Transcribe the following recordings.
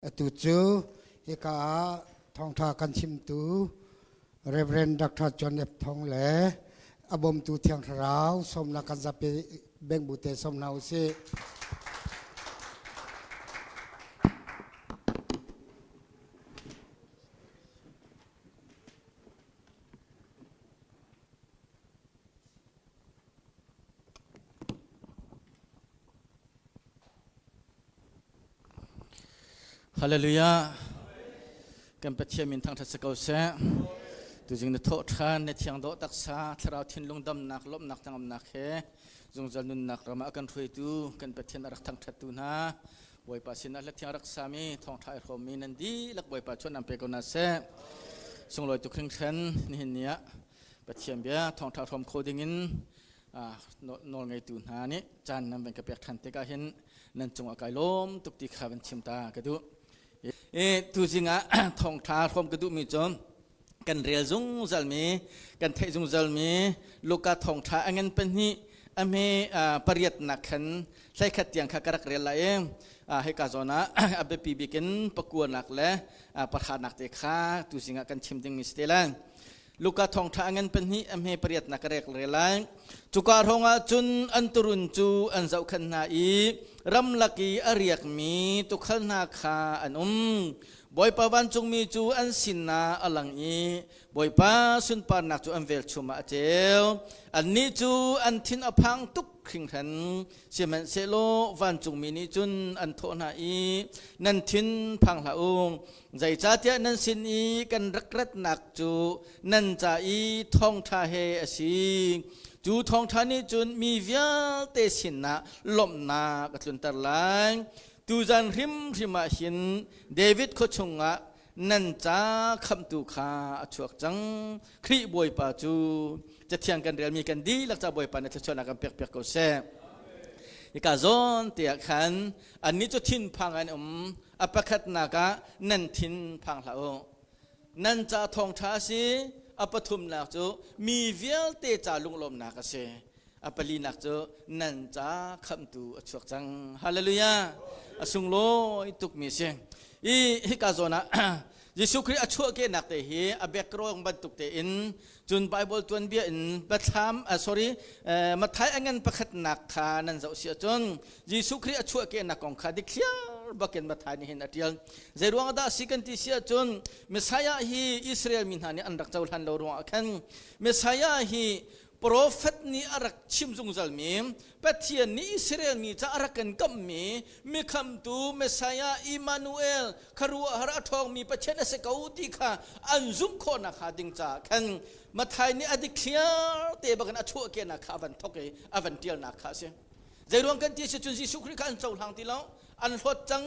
Atu cu hika ah thawngṭha kan chimtu Reverend Dr. John F. Thong le a bawmtu Thiang Thlarau sawmnak kan zapi bengbu te sawm hna usih. Hallelujah. Kan Pathian min thangṭhat si ko seh. Tuzing na thawh ṭhan na thiang dawh taksa thlarau thinlung damnak lawmhnak hnangamnak he zungzal nunnak ram ah kan hruaitu kan Pathian a rak thangṭhattu hna Bawipa sinah hla thiang rak sami thawngṭha i hrawmmi nan dihlak Bawipa chuan an pe ko hna seh. Sunglawi tuk hringhran nihin ni ah Pathian bia thawngṭha hrawm kho dingin nawlngeitu hna nih caan nan van ka pek ṭhan tikah hin nan cungah kai lawm tuk ti kha van chim ta ka duh. I tuzing ah thawngṭha hrawm ka duhmi cu kan rel zungzalmi kan theih zungzalmi Luka thawngṭha a ngan pahnih a hme pariatnak khan hleikhat tiang kha ka rak rel lai i hika zawn ah a biapi bik in pakuanak le pahranak te kha tuzing ah kan chim dingmi si te lai. Luka thawngṭha a ngan pahnih a hme pariatnak ka rek re lai. Cuka hrawngah cun an turun cu an zohkhenh hna i ramlak i a riakmi tuukhal hna kha an um. Bawipa vancungmi cu an sinah a lang i Bawipa sunparnak cu an velchum ah a ceu. Annih cu an thin a phang tuk hringhran. Sihmanhsehlaw vancungmi nih cun an thawh hna i, Nan thin phang hlah u. Zeicahtiah nan sin i kan rak ratnak cu nan ca i thawngṭha he a si. Cu thawngṭha nih cun mi vialte sinah lawmhnak a tlunter lai. Tuzan hrimhrim ah hin David khua chungah nan ca khamhtu kha a chuak cang. Khrih Bawipa cu Cathiang kan relmi kan dihlak ca Bawipa nih thluachuahnak kan pekpiak ko seh. Hika zawn te ah khan annih cu thinphang an um. A pakhatnak ah nan thin phang hlah u. Nan ca thawngṭha a si. A pathumnak cu mi vialte ca lunglawmhnak a si. A palinak cu nan ca khamhtu a chuak cang. Hallelujah! A sunglawi tukmi a si. I hika zawn ah Jesuh Khrih a chuahkehnak te hi a background bantuk tein cun Bible tuanbia in Biathlam sorry Matthai a ngan pakhatnak kha nan zoh si ahcun Jesuh Khrih a chuahkehnak kong kha dikthliar bakin Matthai nih hin a ṭial. Zei ruang dah si kan ti si ahcun Messiah hi Israel mi hna nih an rak cohlan lo ruangah khan Messiah hi Profet nih a rak chim zungzalmi Pathian nih Israel mi ca a rak kan kamhmi mikhamtu Messiah Immanuel khuaruahhar a ṭhawngmi Pathian a si ko ti kha an zumh khawhnak hnga ding caah khan Matthai nih a dikthliar te bakin a chuahkehnak kha a van thawk i a van ṭialnak kha a si. Zeiruang kan ti si cun Jesuh Khrih kha an cohlang ti lo, an hlawt cang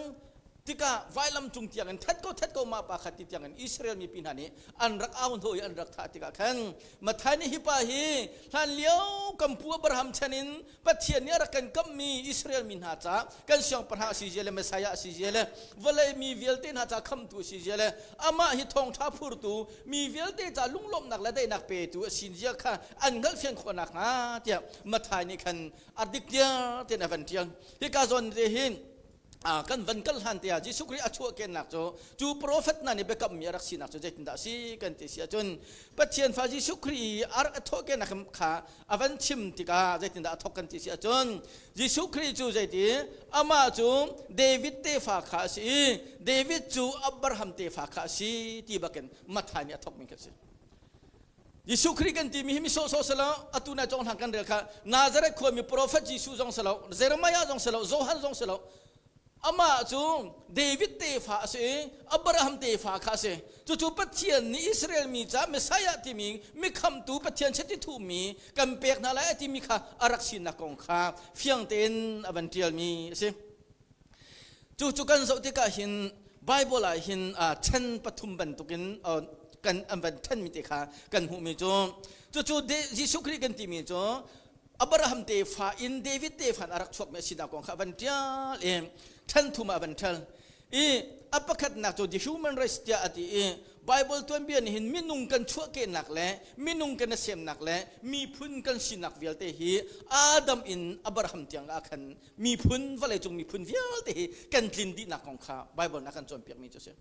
tikah vailam cung tiangin that ko that ko mah pa kha ti tiangin Israel mipi hna nih an rak au hnu i an rak thah tikah khan Matthai nih hi pa hi hlan lio kan pu Abraham chan in Pathian nih a rak kan kamhmi Israel mi hna ca kan siangpahrang si zia le Messiah si zia le vawlei mi vialte hna ca khamtu si zia le amah hi thawngṭha phurtu mi vialte ca lunglawmhnak le daihnak petu a sin zia kha an hngalhfian khawh nakhnga tiah Matthai nih khan a dik tiar tein a van ṭial hika zawn te hin kan van kal hlan te ah Jesuh Khrih a chuahkennak cu cu profet hna nih biakammi a rak sinak cu zeitindah a si kan ti si ahcun Pathian fa Jesuh Khrih a rak thawhkenak kha a van chim tikah zeitindah a thawk kan ti si ahcun Jesuh Khrih cu zeiti amah cu David tefa kha a si i David cu Abraham tefa kha a si ti bakin Matthai nih a thawkmi kha a si. Jesuh Khrih kan timi hi mi sawhsawh si lo atu nai conghlang kan rel kha Nazareth khuami prophet Jesuh zong si lo Jeremiah zong si lo Johan zong si lo amah cu David tefa a si i Abraham tefa kha a si cucu Pathian nih Israel mi ca Messiah timi mikhamtu Pathian chiti thuhmi kan pek hna lai a timi kha a rak sinak kong kha fiang tein a van ṭialmi a si Cu cu kan zoh tikah hin Bible ah hin ṭhen pathum bantukin kan an van ṭhenmi te kha kan hmuhmi cu cucu Jesuh Khrih kan timi cu Abraham tefa in David tefa in a rak chuakmi a sinak kong kha a van ṭial i ṭhen thum ah a van ṭhel i a pakhat. pakhatnak cu the human race tiah a ti i Bible tuanbia nih hin minung kan chuahkehnak le minung kan i semnak le miphun kan sinak vialte hi Adam in Abraham tiang ah khan miphun vawleicung miphun vialte hi kan tlin dihnak kong kha Bible nih a kan cawnpiakmi cu a si.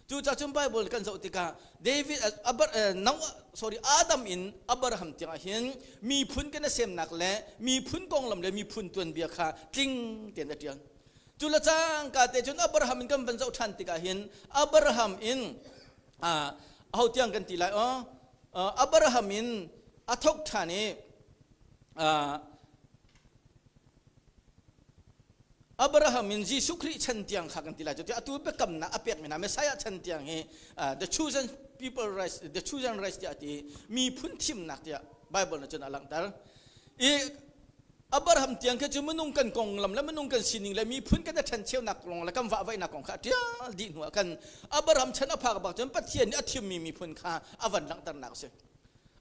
Cucaah cun Bible kan zoh tikah David Abar, no, sorry Adam in Abraham tiang ah hin miphun kan i semnak le miphun konglam le miphun tuanbia kha tling tein a ṭial. Cu le cangka te cun Abraham in kan van zoh ṭhan tikah hin Abraham in aho tiang kan ti lai aw Abraham in a thok ṭhan i Abraham in Jesuh Khrih chan tiang kha kan ti lai cu tiah atu biakamnak a pekmi hna Messiah chan tiang hi the chosen people race the chosen race tiah ti miphun thimnak tiah Bible na cun a langhter i Abraham tiang khi cu minung kan konglam le minung kan sining le miphun kan i ṭhencheunak kong le kan vahvaihnak kong kha a ṭial dih hnu ah khan Abraham chan a phak bak cun Pathian nih a thimmi miphun kha a van langhternak a si.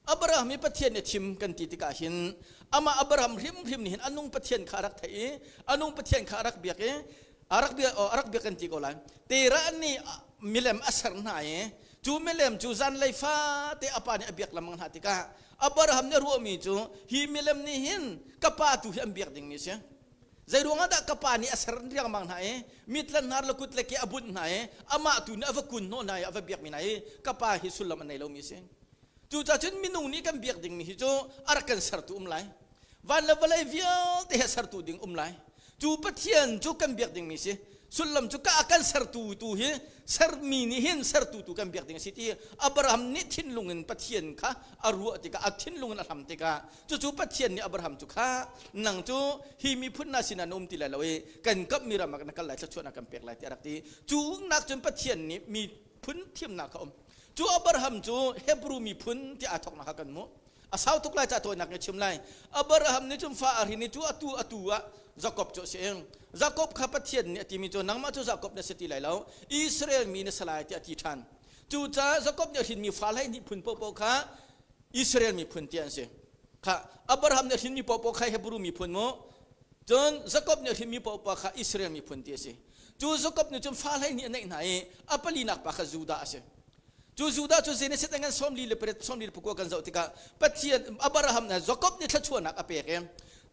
Abraham hi Pathian nih a thim kan ti tikah hin amah Abraham hrimhrim nih hin a nung Pathian kha a rak theih i a nung Pathian kha a rak biak i a rak biak a rak biak kan ti ko lai. Terah nih milem a ser hna i cu milem cu zanlei fate a pa nih a biak lengmang hna tikah Abraham nih a ruahmi cu hi milem nih hin ka pa tu hi an biak dingmi a si. Zei ruangah dah ka pa nih a ser riangmang hna i mit le hnar le kut le ke a bunh hna i amah tu nih a va kun hnawh hna i a va biakmi hna i ka pa hi sullam a nei lomi a si. Cucaah cun minung nih kan biak dingmi hi cu a rak kan sertu um lai. Van le vawlei vialte he sertu ding um lai. Cu Pathian cu kan biak dingmi si. Sullam cu ka kan sertu tu hi sermi nih hin sertu tu kan biak ding a si ti Abraham nih thinlung in Pathian kha a ruah tikah a thinlung in a hlam tikah cucu Pathian nih Abraham cu kha nang cu hi miphun na sinah na um ti lai lo i kan kamhmi ram ah na kal lai thluachuahnak kan pek lai tiah a rak ti. Cu nak cun Pathian nih miphun thimnak kha um. Cu Abraham cu Hebrew miphun tiah aa thawknak kha kan hmuh. A sau tuk lai ca tawinak in chim lai. Abraham nih cun fa a hrin i cu atu atu ah Jakob cu a si. Jakob kha Pathian nih a timi cu nangmah cu Jakob na si ti lai lo, Israel mi na si lai tiah a ti ṭhan. Cucaah Jakob nih a hrinmi fa 12 phun paohpaoh kha Israel miphun ti an si. Kha Abraham nih a hrinmi paohpaoh kha Hebrew miphun mu. Cun Jakob nih a hrinmi paohpaoh kha Israel miphun ti a si. Cu Jakob nih cun fa 12 a neih hna i a palinak pa kha Judah a si. Cu Judah cu Genesis ngan 48 49 kan zoh tikah Pathian Abraham nih Jakob nih thluachuahnak a pek i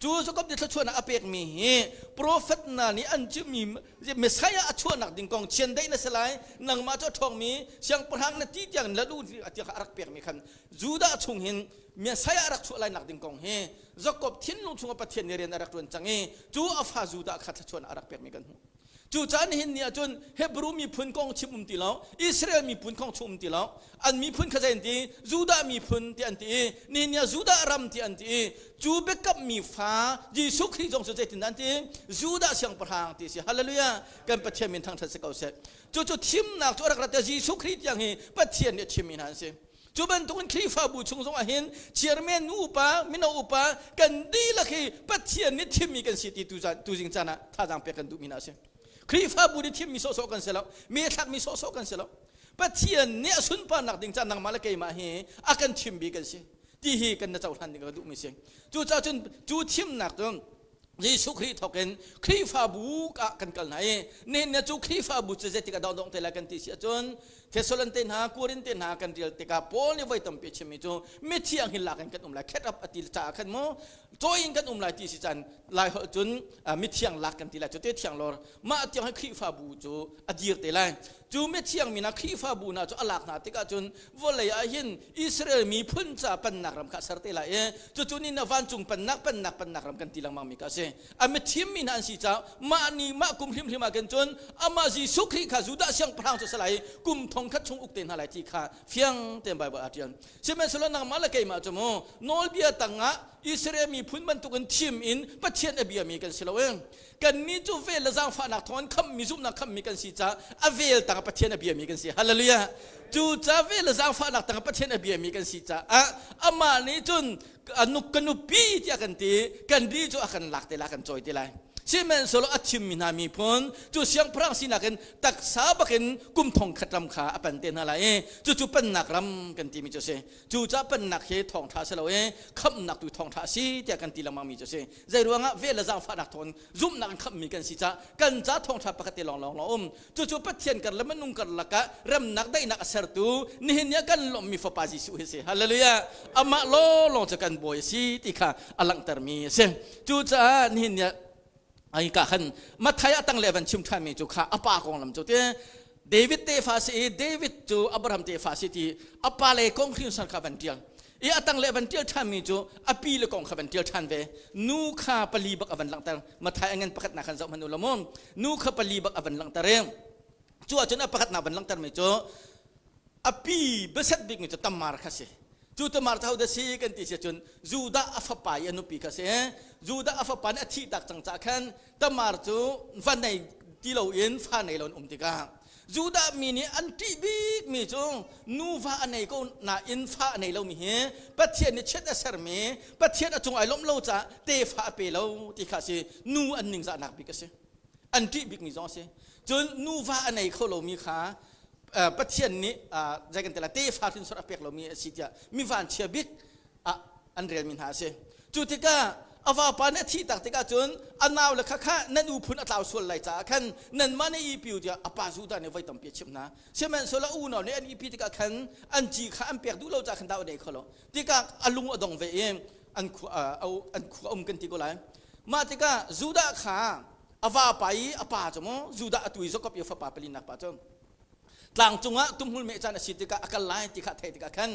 cu Jakob nih thluachuahnak a pekmi hi profet hna nih an chimmi Messiah a chuahnak ding kong chiandeih na si lai nangmah cu a ṭhawngmi siangpahrang na ti tiang la lu tiang a rak pekmi khan Judah chung hin Messiah a rak chuah lai nak ding kong hi Jakob thinlung chungah Pathian nih rian a rak ṭuan cang i cu a fa Judah kha thluachuahnak a rak pekmi kan hmuh. Cucaah nihin ni ahcun Hebrew miphun kong chim um ti lo, Israel miphun kong chim um ti lo. An miphun kha zei an ti? Judah miphun ti an ti i nihin ni ah Judah ram ti an ti i cu biakammi fa Jesuh Khrih zong cu zeitin an ti? Judah siangpahrang ti a si. Hallelujah! Kan Pathian min thangṭhat si ko seh. Cucu thimnak cu a rak rat Jesuh Khrih tiang hi Pathian nih a thimmi hna an si. Cu bantukin Khrihfabu chung zongah hin chairman nu upa, mino upa kan dihlak hi Pathian nih thimmi kan si ti tuzing caan ah thazaang pek kan duhmi hna a si. Khrihfabu nih thimmi sawhsawh kan si lo, me thlakmi sawhsawh kan si lo. Pathian nih a sunparnak ding caan nangmah le keimah hi a kan thimmi kan si ti hi kan na cohlan ding ka duhmi si. Cucaah cun cu thimnak cu Jesuh Khrih thawk in Khrihfabu ah kan kal hna i nihin ni cu Khrihfabu cu zeitik ah dong te lai kan ti si ahcun Thessalonte hna Korin te hna kan rial tikah Paul nih voi tampi a chimmi cu mithiang hi lak in kan um lai khet up a ti caah khan mu cawi in kan um lai ti si caan lai holh cun mithiang lak kan ti lai cu te thiang lor mah tiang hi Khrihfabu cu a dir te lai Cu mithiang mi hna Khrihfabu hna cu a lak hna tikah cun vawlei ah hin Israel miphun ca pennak ram kha a ser te lai i cucu ni na vancung pennak pennak pennak ram kan ti lengmang mi kha a si. A mithim mi hna an si caah mah ni mah kum hrimhrim ah khin cun amah Jesuh Khrih kha Judah siangpahrang cu a si lai i kum thongkhat chung uk te hna lai ti kha fiang tein Baibal aa ṭial. Sihmanhsehlaw nangmah le keimah cu mu nawlbia tangah Israel miphun bantukin thim in Pathian a biami kan si lo i Kannih cu vel le zaangfahnak thawngin khamhmi zumhnak khamhmi kan si caah a vel tangah Pathian a biami kan si. Hallelujah. Cu ca vel le zaangfahnak tangah Pathian a biami kan si caah amah nih cun ka nupi tiah kan ti kan ri cu a kan lak te lai kan cawi te lai. Sihmanhsehlaw a thimmi hna miphun cu siangpahrang sinak in taksa bakin kum thong khat ram kha a pan te hna lai i cucu pennak ram kan timi cu a si. Cucaah pennak hi thawngṭha si lo i khamhnak tu thawngṭha a si tiah kan ti lengmangmi cu a si. Zei ruangah vel le zaangfahnak thawngin zumhnak in khamhmi kan si caah kan ca thawngṭha pakhat te lawnglawng a um. Cucu Pathian kar le minung karlak ah remnak daihnak a sertu nihin ni ah kan lawmhmi Fapa Jesuh hi a si. Hallelujah! Amah lawnglawng cu kan Bawi a si ti kha a langhtermi a si. Cucaah nihin ni ah ai ka khan Matthai a tang le van chim ṭhanmi cu kha a pa konglam cu ti David tefa si i David cu Abraham tefa si ti a pa le kong hringhran kha van ṭial i a tang le van ṭial ṭhanmi cu a pi le kong kha van ṭial ṭhan ve. Nu kha pali bak a van langhter. Matthai a ngan pakhat nak khan zoh hmanh u law mu. Nu kha pali bak a van langhter i cu ahcun a pakhat nak van langhtermi cu a pi biaset bikmi cu Tamar kha si. Cu Tamar cu hodah si kan ti si cun Judah a fapa i a nupi kha si. Judah a fapa nih a thih tak cang caah khan Tamar cu va nei ti loin fa nei loin um tikah Judah mi nih an ṭih bikmi cu nuva a nei ko nain fa a nei lomi hi Pathian nih chiat a sermi, Pathian a cung ai lawmh lo caah tefa a pe lo ti kha si. Nu an ningzahnak bik a si, an ṭih bikmi zong a si. Cun nuva a nei kho lomi kha Pathian nih zei kan ti lai, tefa hrinsor a pek lomi a si tiah mi vanchia bik ah an relmi hna a si. Cu tikah a vapa nih a thih tak tikah cun a nau le kha kha nan u phun a tlau sual lai caah khan nanmah nih ipi u tiah a pa Judah nih voi tampi a chimh hna. Sihmanhsehlaw a unau nih an ipi tikah khan an ci kha an pek duh lo caah khan dah a nei kho lo. Tikah a lung a dong ve i an khua um kan ti ko lai. Mah tikah Judah kha a vapa i a pa cu mu Judah atu i Jakob i fapa palinak pa cu tlang cungah tumhmul meh caan a si tikah a kal lai ti kha theih tikah khan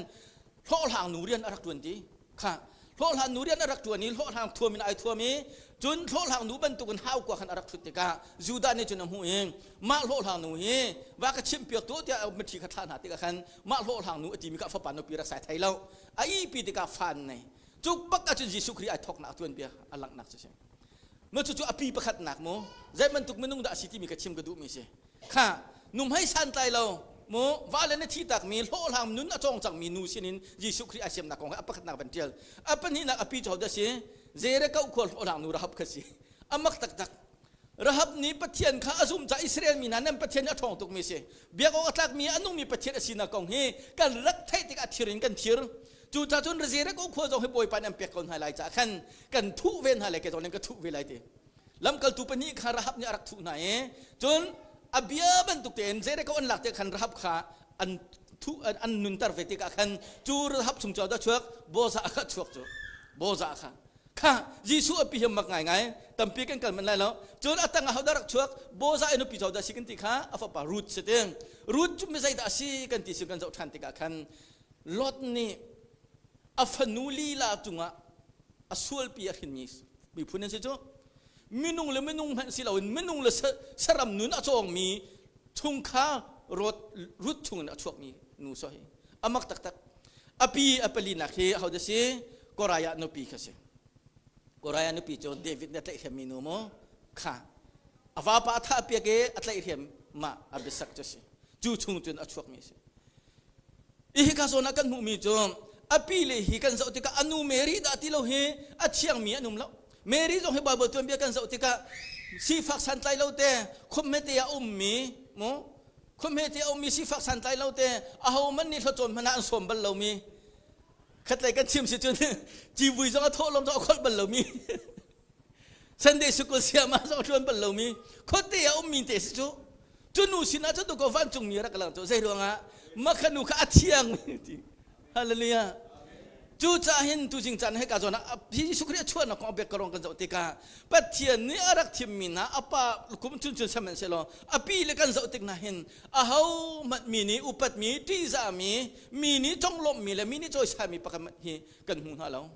hlawhhlang nu rian a rak ṭuan ti kha. Hlawhhlang nu rian a rak ṭuan i hlawhhlang thuam in ai thuam i cun hlawhhlang nu bantukin haukua khan a rak ṭhut tikah Judah nih cun a hmuh i mah hlawhhlang nu hi va ka chimhpiak tuah tiah mithi kha thlah hna tikah khan mah hlawhhlang nu a timi kha fapa nupi rak sai thei lo, a ihpi tikah fan nei cuk bak ahcun Jesuh Khrih ai thawknak tuanbia a langhnak cu si. Ma cucu a pi pakhatnak mu. Zei bantuk minung dah a si timi ka chim ka duhmi si kha. Numhei santlai lo mu, va le na thi takmi hlawhhlang nun a cawng cangmi nu sinin Jesuh Khrih a siamnak kong hi a pakhatnak van tial. A pahnihnak a pi cu hodah si? Jericho khua hlawhhlang nu Rahab kha si. A mak taktak. Rahab nih Pathian kha a zum caah Israel mi hna nan Pathian hi a ṭhawng tukmi si, biak awk a tlakmi a nungmi Pathian a sinak kong hi kan rak theih tikah thir in kan thir. Cucaah cun Jericho khua zong hi Bawipa nih an pek ko hna lai caah khan kan thuh ve hna lai, kei zong nih ka thuh ve lai ti. Lamkaltu pahnih kha Rahab nih a rak thuh hna i cun a bia bantuk tein Jericho an lak tikah khan Rahab kha an thuh an nunter ve tikah khan cu Rahab chung cu a chuak Boaz kha chuak cu Boaz kha kha Jesuh a pi hi mak ngaingai. Tampi kan kal manh lai lo. Cun a tang ah hodah rak chuak? Boaz i nupi cu hodah si kan ti kha? A fapa Ruth si ti. Ruth cu mi zeidah a si kan ti si kan zoh ṭhan tikah khan Lot nih a fanu lila cungah a sualpi a hrinmi miphun an si cu. Minung le minung hmanh si loin minung le saram nun a cawngmi chungkhar Ruth chungin a chuakmi nu so hi amak taktak. A pi a palinak hi ahodah si? Koraiah nupi kha si. Koraiah nupi cu David nih a tlaihhremmi nu mu kha. A vapa a thah piak i a tlaihhrem mah a biasak cu si. Cu chung cun a chuakmi si. Hika zawn ah kan hmuhmi cu a pi le hi kan zoh tikah a nu Mary dah ti lo hi a thiangmi an um lo. Mary zong hi Bible tuanbia kan zoh tikah sifak santlai lo te, khuamhmete a ummi mu, khuamhmete a ummi sifak santlai lo te, aho man nih hlawcawn hmanh ah an sawm bal lomi, khatlei kan chim si cun civui zong a thawhlawm zong a kholh bal lomi, Sunday School siama zong a ṭuan bal lomi khuate ah ummi te si cu. Cu nu sinah cu tu ko vancungmi rak lang cu. Zei ruangah makha nu kha a thiang ti? Hallelujah. Cu caah hin tu jing caan heka zawn ah Jesuh Khrih a chuahnak kong a bek karong kan zoh tikah Pathian nih a rak thimmi hna a pa kum chun chun sihmanhsehlaw a pi le kan zoh tik hna hin aho hmanh mi nih upatmi, ṭihzahmi, mi nih conglawmhmi le mi nih cawisami pakhat hi kan hmu hna lo.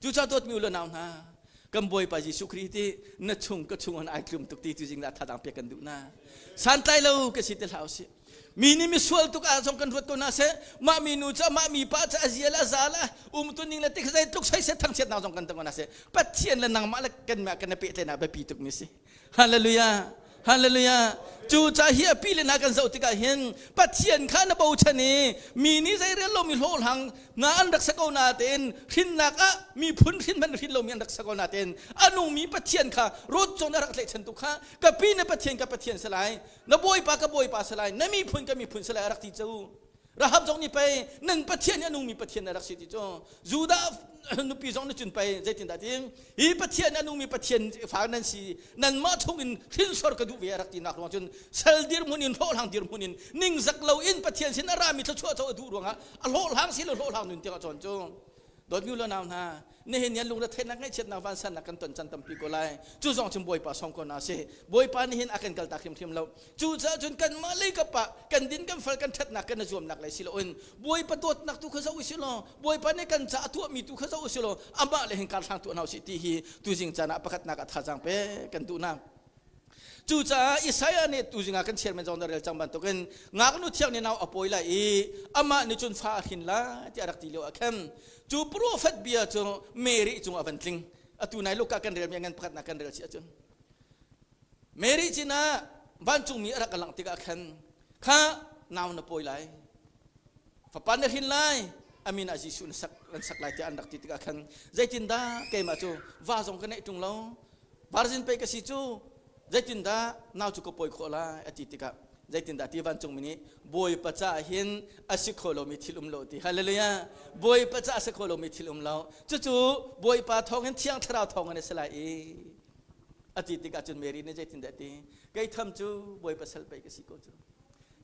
Cucaah dawtmi u le nau hna, kan Bawipa Jesuh Khrih ti na chung ka chung an ai tlum tuk ti tu jing dah thadang pek kan duh na. Santlai lo ka si te hlah usih. Mi nih misual tuk ah zong kan ruat ko na seh, mah mi nu ca mah mi pa ca a zia le a za le um tu ning le tik zei tluk soi se thangchiat nak zong kan tong na seh. Pathian le nangmah le kan mah kan na pehtlaihnak biapi tuk mi si. Hallelujah. Hallelujah. Cu ca hi a pi le na kan zoh tikah hin Pathian kha na bochan i mi nih zeirel lomi hlawhhlang na an rak sa ko na tein hrinnak ah miphun hrin hmanh hrin lomi an rak sa ko na tein a nungmi Pathian kha rawt cawng na rak tlaihchan tu kha ka pi na Pathian ka Pathian si lai na Bawipa ka Bawipa si lai na miphun ka miphun si lai a rak ti cu. Rahab zong nih pei nan Pathian hi a nungmi Pathian na rak si ti cu Judah nupi zong nih cun pei zeitindah ti hi Pathian a nungmi Pathian fa nan si nanmah chungin hrinsor ka duh ve a rak tinak ruang cun sal dirhmun in hlawhhlang dirhmun in ningzak loin Pathian sin a rami thluachuah co a duh ruangah a hlawhhlang si lo hlawhhlang nun tiang a cawn cu. Dawtmi u nau hna, nihin ni lungretheihnak ngaihchiatnak vansannak kan ton can tampi ko lai. Cu zong cun Bawipa sawm ko hna sih. Bawipa nih hin a kan kaltak hrimhrim lo. Cucaah cun kanmah lei kap ah kan din kan fal kan ṭhatnak kan i zuamnak lei si loin Bawipa dawtnak tu kha zoh usih law Bawipa nih kan ca a tuahmi tu kha zoh usih law amah le hin kar hlang tuah hna usih ti hi tuzing caan ah pakhatnak ah thazaang pe kan duh hna. Cucaah Isaiah nih tuzing ah kan chairman zong na rel cang bantukin ngaknu thiang nih nau a pawi lai i amah nih cun fa a hrin lai tiah a rak ti lio ah khan cu profet bia cu Mary cung a van tling. Atu nai Luka kan relmi a ngan pakhatnak kan rel si ahcun Mary sinah vancungmi a rak langh tikah khan kha nau na pawi lai fapa na hrin lai amin ah Jesuh na sak kan sak lai tiah an rak ti tikah khan zeitindah keimah cu va zong ka neih ṭung lo Virgin pei ka si cu zeitindah nau cu ka pawi khawh lai a ti tikah zeitindah ti vancungmi nih Bawipa caah hin a si kho lomi thil um lo ti. Hallelujah. Bawipa caah a si kho lomi thil um lo. Cucu Bawipa thawngin Thiang Thlarau thawngin a si lai i a ti tikah cun Mary nih zeitindah ti kei tham cu Bawipa sal pei ka si ko cu.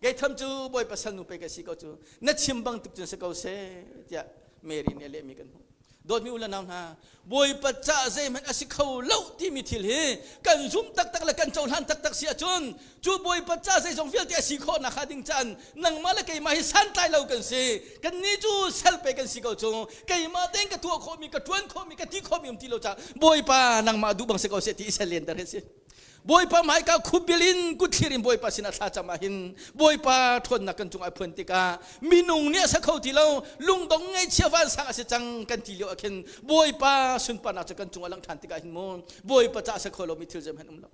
Kei tham cu Bawipa salnu pei ka si ko cu. Na chim bang tuk cun si ko seh tiah Mary nih a lehmi kan hmuh. Dawtmi u le nau hna, Bawipa ca zeihmanh a si kho lo timi thil hi kan zum taktak le kan cohlan taktak si ahcun cu Bawipa ca zeizong vialte a si khawh nakhnga ding caan nangmah le keimah hi santlai lo kan si. Kannih cu sal pe kan si ko cu. Keimah tein ka tuah khawhmi, ka ṭuan khawhmi, ka ti khawhmi um ti lo caah Bawipa nangmah duh bang si ko seh ti i sel len ter hi si. Bawipa hmaika khupbil in kutthlir in Bawipa sinah thlacam ahhin Bawipa ṭhawnnak kan cungah phuan tikah minung nih a sa kho ti lo lungdong ngaihchia vansang a si cang kan ti lio ah khin Bawipa sunparnak cu kan cungah lang ṭhan tikah hin mu Bawipa ca a si kho lomi thil zeihmanh um lo.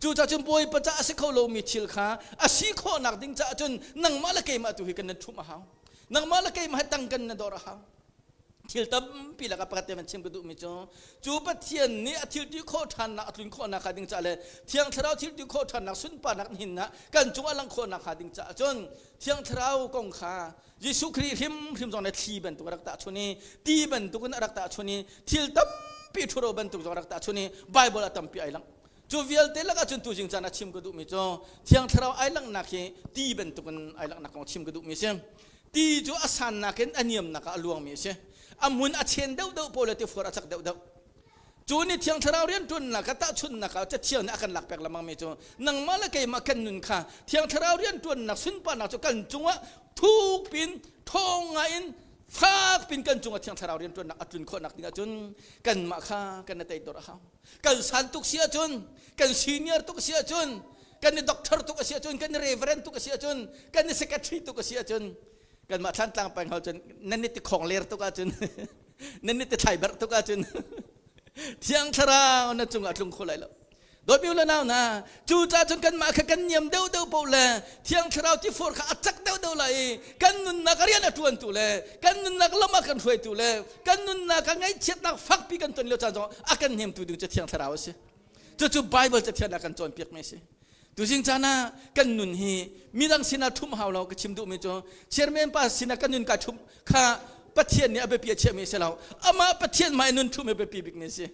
Cucaah cun Bawipa ca a si kho lomi thil kha a si khawhnak ding caah cun nangmah le keimah tu hi kan nan ṭhumh a hau. Nangmah le keimah hi tang kan na dor a hau. Thil tampi lakah pakhat te van chim ka duhmi cu cu Pathian nih a thil ti khawh ṭhannak a tlun khawhnak hnga ding caah le Thiang Thlarau thil ti khawh ṭhannak sunparnak nihin ah kan cung a langh khawhnak hnga ding caah cun Thiang Thlarau kong kha Jesuh Khrih hrimhrim zong nih thli bantuk a rak tahchun i ti bantukin a rak tahchun i thil tampi ṭhuro bantuk zong a rak tahchun i Baibal ah tampi ai langh. Cu vialte lakah cun tuzing caan ah chim ka duhmi cu Thiang Thlarau ai langhnak hi ti bantukin ai langhnak kong chim ka duhmi a si. Ti cu a sannak in a niamnak ah a luangmi a si. A hmun a chen deuhdeuh pawl le tifuar a cak deuhdeuh. Cu ni Thiang Thlarau rianṭuannak ah tahchunhnak ah Cathiang nih a kan lak pek lengmangmi cu nangmah le keimah kan nun kha Thiang Thlarau rianṭuannak sunparnak cu kan cungah thuk pin ṭhawng ngai in fak pin kan cungah Thiang Thlarau rianṭuannak a tlun khawhnak ding ahcun kanmah kha kan i teidor a hau. Kan san tuk si ahcun, kan senior tuk si ahcun, kan i doctor tuk a si ahcun, kan i reverend tuk a si ahcun, kan i secretary tuk a si ahcun, kanmah Thlantlang peng hau cun nan i tikhong ler tuk ahcun, nan i tithlai berh tuk ahcun, Thiang Thlarau na cungah tlung kho lai lo. Dawtmi u le nau hna, cucaah cun kanmah kha kan niam deuhdeuh paoh le Thiang Thlarau tifuar kha a cak deuhdeuh lai i kan nunnak rian a ṭuantu le kan nunnak lam a kan hruaitu le kan nunnak ah ngaihchiatnak fakpi kan ton lio caan zong a kan hnemtu ding cu Thiang Thlarau a si. Cucu Bible cathiang ah kan cawnpiakmi a si. Tuzing caan ah kan nun hi midang sinah ṭhumh hau lo ka chim duhmi cu chairman pa sinah kan nun ka ṭhumh kha Pathian nih a biapi a chiahmi a si lo. Amah Pathian mah i nun ṭhumh hi biapi bikmi a si.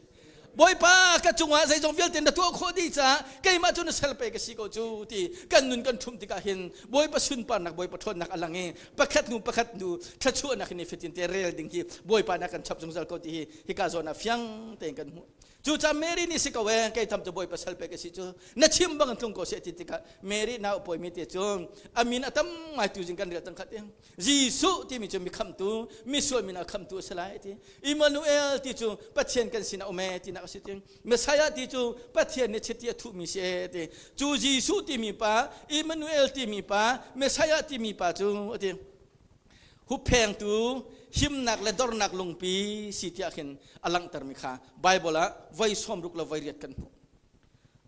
Bawipa ka cungah zeizong vialte na tuah khawh dih caah keimah cu na sal pe ka si ko cu ti kan nun kan ṭhumh tikah hin Bawipa sunparnak Bawipa ṭhawnnak a lang i pakhat hnu pakhat hnu thluachuahnak hin nifatin te rel ding hi Bawipa nih a kan chap zungzal ko ti hi hika zawn ah fiang tein kan hmuh. Cucaah Mary nih si ko ee kei tham cu Bawipa sal pe ka si cu na chim bang in tlung ko seh ti tikah Mary nau pawimi te cu a min a tam ngai tu zing kan rel tang khat in Jesuh timi cu mi khamhtu, misual min ah khamhtu a si lai ti. Immanuel ti cu Pathian kan sinah um ee tinak a si ti. Messiah ti cu Pathian nih chiti a thuhmi si ee ti. Cu Jesuh timi pa, Immanuel timi pa, Messiah timi pa cu a ti. Hupphengtu, himnak le dornak lungpi si tiah khin a langhtermi kha Bible ah voi 60 le voi riat kan hmuh.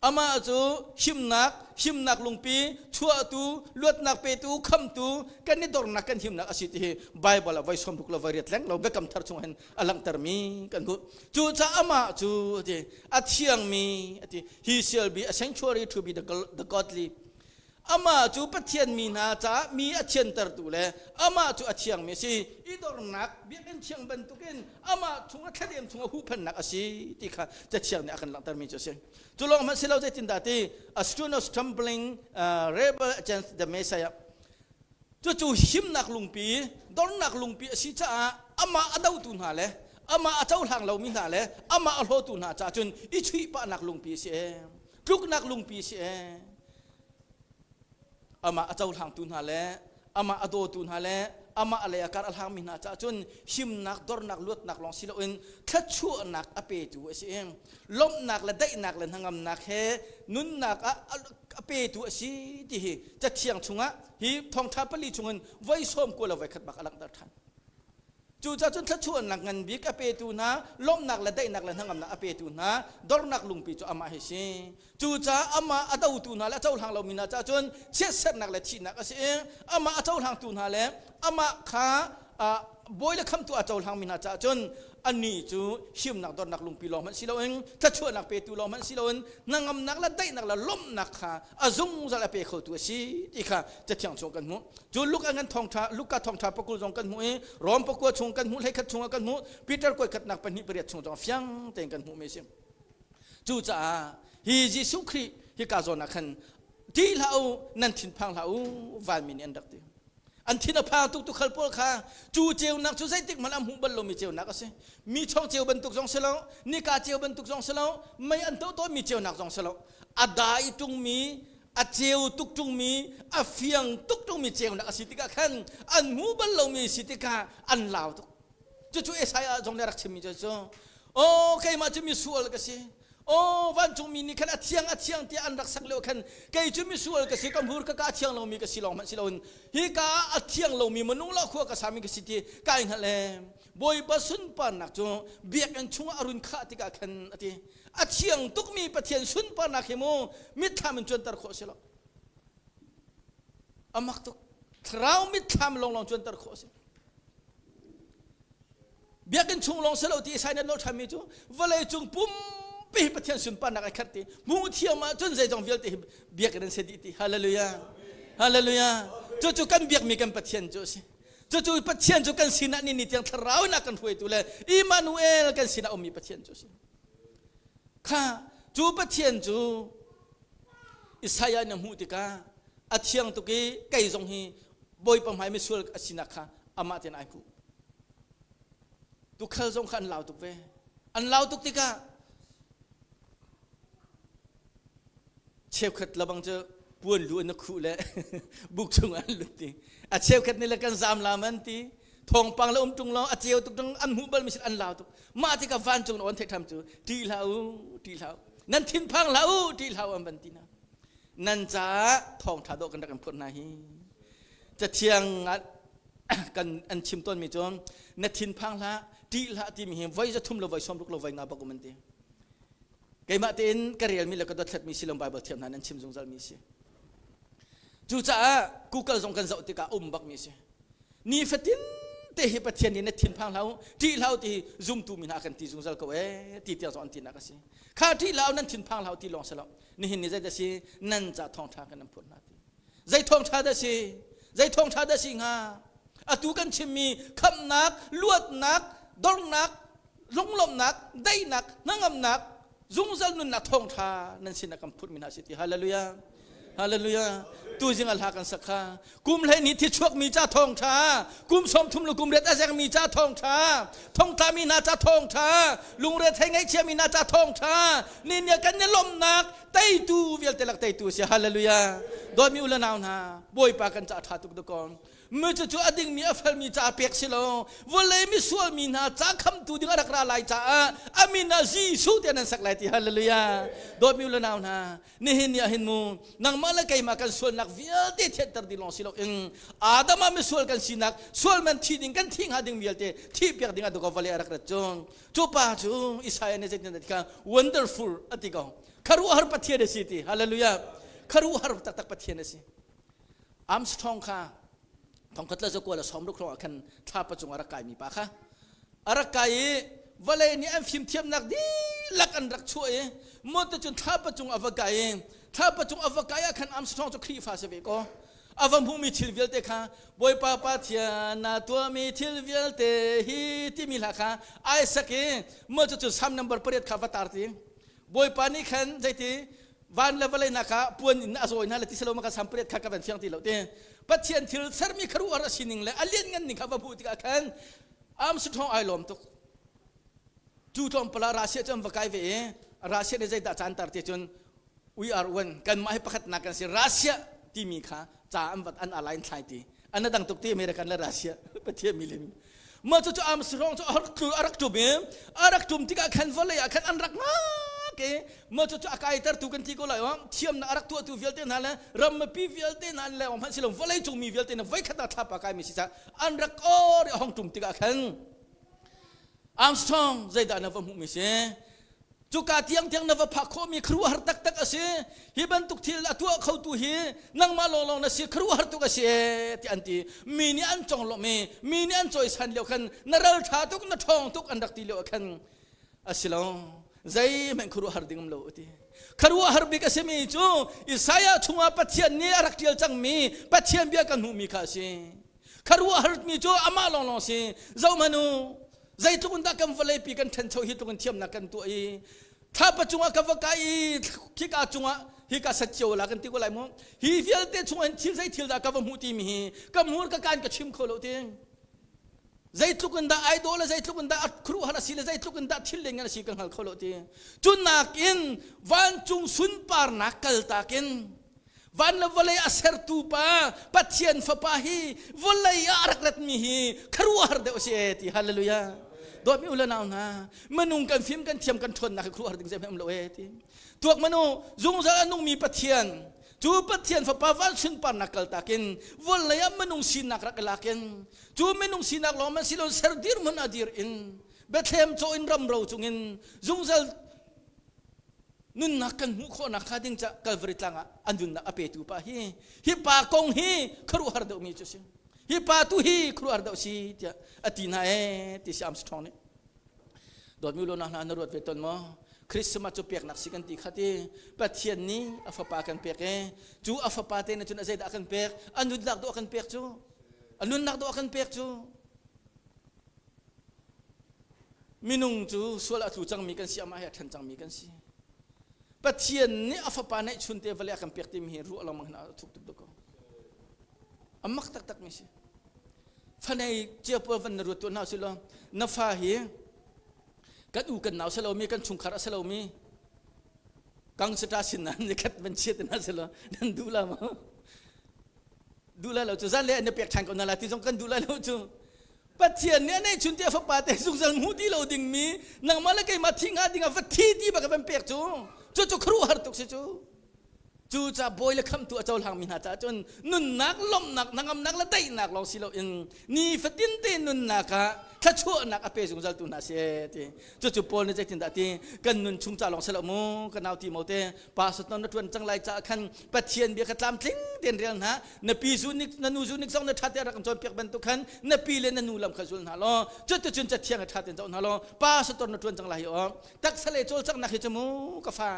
Amah cu himnak, himnak lungpi, chuahtu, luatnak petu, khamtu, kan i dornak kan himnak a si ti hi Bible ah voi 60 le voi riat leng lo biakam thar chung hin a langhtermi kan hmuh. Cucaah amah cu a ti, a thiangmi a ti, he shall be a sanctuary to be the, the godly. Amah cu Pathian mi hna caah mi a thiantertu le amah cu a thiangmi a si. I dornak biakinn thiang bantukin amah chungah thladem chungah huhphenhnak a si ti kha Cathiang nih a kan langhtermi cu a si. Cu lawng hmanh si lo zeitindah ti a stone of stumbling rebel against the Messiah. Cucu himnak lungpi, dornak lungpi a si caah amah a dotu hna le amah a cohlang lomi hna le amah a hlawtu hna caah cun i chuihpahnak lungpi a si ee. Tluknak lungpi a si ee. Amah a cohlangtu hna le amah a dawtu hna le amah a lei a kar a hlangmi hna caah cun himnak, dornak, luatnak lawng si loin thluachuahnak a petu a si. Lawmhnak le daihnak le hnangamnak he nunnak ah a petu a si ti hi cathiang chungah hi thawngṭha pali chungin voi sawm kua le voi khat bak a langhter ṭhan. Cucaah cun thluachuahnak ngan bik a petu hna, lawmhnak le daihnak le hnangamnak a petu hna, dornak lungpi cu amah hi si. Cucaah amah a dotu hna le a cohlang lomi hna caah cun chiatserhnak le thihnak a si i amah a cohlangtu hna le amah kha bawi le khamtu a cohlangmi hna caah cun anih cu himnak dornak lungpi lawng hmanh si loin thluachuahnak petu lawng hmanh si loin hnangamnak le daihnak le lawmhnak kha a zungzal a pe khotu a si ti kha cathiang chung kan hmuh. Cu Luka ngan thawngṭha Luka thawngṭha pakul zong kan hmuh i Rom pakua chung kan hmuh hleikhat chungah kan hmuh Peter kuaikhatnak pahnih pariat chung zong fiang tein kan hmuhmi a si. Cucaah hi Jesuh Khrih hika zawn ah khan ṭih hlah u nan thinphang hlah u vanmi nih an rak ti. An thin a phang tuk tukhal pawl kha cu ceunak cu zeitik hmanh an hmuh bal lomi ceunak a si. Mi chong ceu bantuk zong si lo, nika ceu bantuk zong si lo, mei an toh tawnmi ceunak zong si lo. A dai ṭungmi a ceu tuk ṭungmi a fiang tuk ṭungmi ceunak a si tikah khan an hmu bal lomi si tikah an lau tuk cucu Isaiah zong nih a rak chimmi cu cu aw keimah cu misual ka si aw vancungmi nih khan a thiang a thiang tiah an rak sak lio khan kei cu misual ka si ka hmur ka ka thiang lomi ka si lawng hmanh si loin hi ka ah a thiang lomi minung la khua ka sami ka si ti kai hngalh le Bawipa sunparnak cu biakinn chungah a run khah tikah khan a ti a thiang tukmi Pathian sunparnak hi mu mitthlam in cuanter khawh si lo a mak tuk thlarau mitthlam lawnglawng cuanter khawh si biakinn chung lawng si lo ti Isaiah nawl ṭhanmi cu vawlei cung pumpi hi Pathian sunparnak ai khat ti hmuh thiam ahcun zeizong vialte hi biakinn an si dih ti hallelujah hallelujah cucu kan biakmi kan Pathian cu a si cucu Pathian cu kan sinah ni ni tiang thlarau in a kan hruaitu le Immanuel kan sinah ummi Pathian cu a si Kha cu Pathian cu Isaiah nih a hmuh tikah a thiang tuk i kei zong hi Bawipa hmai misual a sinak kha amah tein ai hmuh. Tukhal zong kha an lau tuk ve. An lau tuk tikah cheukhat labang cu puan lu an khuh le buk chung an lut ti a cheukhat nih le kan zam lam an ti thawngpang le um tung lo a ceu tuk tung an hmuh bal mi sin an lau tuk mah tikah vancung on theih tham cu ṭih hlah u ṭih hlah u nan thinphang hlah u ṭih hlah u an van ti hna nan caah thawngṭha dawh kan rak in phurh hna hi cathiang kan an chim tawn mi cu na thinphang hlah ṭih hlah timi hi voi za thum lo voi 60 lo voi nga bak um an ti Keimah tein ka relmi le ka dothlatmi si lo Bible thiam hna nan chim zungzalmi si. Cucaah Google zong kan zoh tikah um bakmi si. Nifatin te hi Pathian nih na thinphang hlah u, ṭih hlah u ti hi zumtu mi hna kan ti zungzal ko ee ti tiang zong an tinak a si. Kha ṭih hlah u nan thinphang hlah u ti lawng si lo. Nihin ni zei dah si nan ca thawngṭha kan nan phurh hna ti. Zei thawngṭha dah si? Zei thawngṭha dah si hnga? Atu kan chimmi khamhnak, luatnak, dornak, lunglawmhnak, daihnak, hnangamnak, zungzal nunnak thawngṭha nan sinah kan phurhmi hna si ti. Hallelujah. Hallelujah. Tu zing a hla kan sak kha. Kum hlei ni thi chuakmi ca thawngṭha, kum 30 le kum riat a zengmi ca thawngṭha, thongtlami hna ca thawngṭha, lungre thei ngaihchiami hna ca thawngṭha, ni nia kan i lawmhnak, teitu vialte lak teitu si hallelujah dawtmi u le nau hna bawipa kan ca ṭha tuk dakaw mi cu cu a dingmi a felmi ca pek si lo vawlei misual mi hna ca khamtu ding a rak ra lai caah a min ah Jesuh tiah nan sak lai ti hallelujah dawtmi u le nau hna nihin ni ah hin mu nangmah le keimah kan sualnak vialte thianter ding lawng si lo in Adam ah misual kan sinak sual man thi ding kan thi hnga ding vialte thi piak ding ah dakaw vawlei a rak rat cu cu pa cu Isaiah nih zeitin a ti kha wonderful a ti ko. Kharuahhar Pathian a si ti. Hallelujah. Kharuahhar taktak Pathian a si. Armstrong kha thongkhat le zakua le sawmruk hrawng ah khan thlapa cung a rak kaimi pa kha a rak kai i vawlei nih an fimthiamnak dihlak an rak chuah i motor cun thlapa cung a va kai i thlapa cung a va kai ah khan Armstrong cu Khrihfa si ve ko. A va hmuhmi thil vialte kha Bawipa Pathian na tuahmi thil vialte hi timi hla kha ai sak i motor cu Psalm number pariat kha va tar ti. Bawipa nih khan zeiti van le vawlei hna kha puan in a zawi hna le ti silo ma kha Psalm pariat kha ka van fiang ti lo ti. Pathian thil sermi kharuahar a sining le a lianngan ning kha va hmuh tikah khan Armstrong ai lawm tuk. Cu tlawmpal ah Russia cu an va kai ve i Russia nih zeidah caan tar ti cun we are one kanmah hi pakhatnak kan si Russia timi kha ca an vat an alain thlai ti an dang tuk ti American le Russia Pathian mi lim mah cu cu Armstrong cu a rak tlu a rak tum i a rak tum tikah khan vawlei ah khan an rak ngak i mah cu cu a kaitertu kan ti ko lai o thiamnak a rak tuahtu vialte hna le rampi vialte hna le hmanh si lo vawlei cung mi vialte na voikhat ah thlapa kai mi si ca an rak or i a hong tum tikah khan Armstrong zeidah na va hmuh mi si Cuka tiangtiang na va phak khawhmi khuaruahhar taktak a si. Hi bantuk thil a tuah khotu hi nangmah lawnglawng na si, khuaruahhar tuk a si ee ti an ti. Mi nih an conglawmh i mi nih an cawisan lio khan na ral ṭha tuk, na ṭhawng tuk an rak ti lio ah khan a si lo. Zeihmanh khuaruahhar ding um lo a ti. Khuaruahhar bik a simi cu Isaiah chungah Pathian nih a rak ṭial cangmi Pathian bia kan hmuhmi kha a si. Khuaruahhar mi cu amah lawnglawng si. Zohhmanh u, zeitluk in dah kan vawleipi kan ṭhancho hi tluk in thiamnak kan tuah i thlapa cungah ka va kai i khika cungah hika sat cio la kan ti ko lai mu hi vialte chungah hin thil zei thil dah ka va hmuh timi hi ka hmur ka kaan ka chim kho lo ti zeitluk in dah ai dawh le zeitluk in dah khuaruahhar a si le zeitluk in dah thil leng a si ka hngal kho lo ti cu nakin vancung sunparnak kaltak in Van le vawlei a sertu pa Pathian fapa hi vawlei ah a rak ratmi hi khuaruahhar deuh a si ee ti hallelujah. Dawtmi u le nau hna minung kan fim kan thiam kan ṭhawnnak hi khuaruahhar ding zeihmanh um lo ee ti. Tuak manu zungzal a nungmi Pathian cu Pathian fapa van sunparnak kaltak in vawlei ah minung sinak rak i lak in cu minung sinak lawng man si lo ser dirhmun a dir in Bethlehem caw in ramro cungin zungzal nunnak kan hmuh khawhnak hnga ding ca Calvary tlang ah an nunnak a petu pa hi hi pa kong hi khuaruahhar deuhmi cu si hi pa tu hi khuaruahhar deuh si tiah a ti hna ee ti si Armstrong nih dawtmi lo hna na ruat ve ton maw Christmas cu peknak si kan ti kha ti Pathian nih a fapa kan pek e cu a fapa te na cun a zeidah kan pek a nunnak dawh kan pek cu a nunnak dawh kan pek cu Minung cu sual a tlu cangmi kan si, amah he a ṭhen cangmi kan si. Pathian nih a fapa neihchun te vale a kan pek timi hi ruah lengmang hin a thuk tuk ko. A mak taktak mi si. Fanei cia pawl van na ruat tuah hna usih law na fa hi kan u kan nau si lomi kan chungkhar a si lomi kang sata sin nan nikhat van chiat na si lo nan duh la maw duh lai lo cu zan le na pek ṭhan ko na la ti zong kan duh lai lo cu Pathian nih a neihchun te a fapa te zungzal hmu ti lo dingmi nangmah le keimah thi hnga ding ah va thi ti bak van pek cu cu cu khuaruahhar tuk si cu cu ca bawi le khamtu a cohlangmi hna caah cun nunnak lawmhnak hnangamnak le daihnak lawng si loin nifatin te nunnak ah thluachuahnak a pe zungzal tu hna si ti cucu Paul nih zeitindah ti kan nun chung ca lawng si lo mu ka nau ti mo te pastor na ṭuan cang lai caah khan Pathian bia kha tlamtling tein rel hna na pi zu nik na nu zu nik zong na ṭha te rak kan cawnpiak bantuk khan na pi le na nu lam kha zul hna law cuticun cathiang a ṭha tein zoh hna law pastor na ṭuan cang lai hi aw taksa le cawlcanghnak hi cu mu ka fa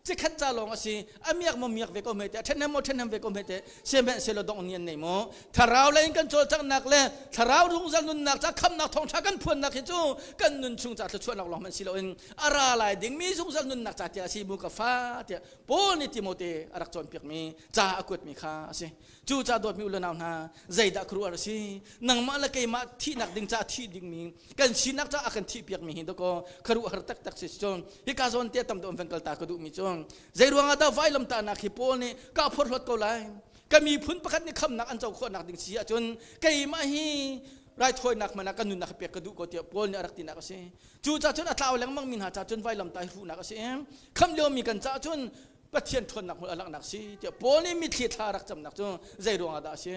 cikhat ca lawng a si a miak maw miak ve ko hme te a ṭhenhem maw ṭhenhem ve ko hme te sihmanhsehlaw dongh ni an nei maw thlarau lei in kan cawlcanghnak le thlarau zungzal nunnak ca khamnak thawngṭha kan phuannak hi cu kan nun chung ca thluachuahnak lawng hmanh si loin a ra lai dingmi zungzal nunnak ca tiah a si mu ka fa tiah Paul nih Timote a rak cawnpiakmi ca a kuatmi kha a si cu ca dawtmi u le nau hna zeidah khuaruahhar a si nangmah le keimah thihnak ding ca thih dingmi kan sinak ca a kan thihpiakmi hi dakaw khuaruahhar taktak si cun hika zawn te tam deuh van kal ta ka duhmi cu zei ruangah dah vailamtahnak hi Paul nih ka phorhlawt ko lai ka miphun pakhat nih khamnak an co khawhnak ding si ahcun keimah hi raithawinak hmanh ah kan nunnak pek ka duh ko tiah Paul nih a rak tinak a si cu ca cun a tlau lengmang mi hna ca cun vailamtah hi hruhnak a si khamh liomi kan caah cun Pathian ṭhawnnak hmul a langhnak si tiah Paul nih mitthli thla rak camnak cu zei ruangah dah a si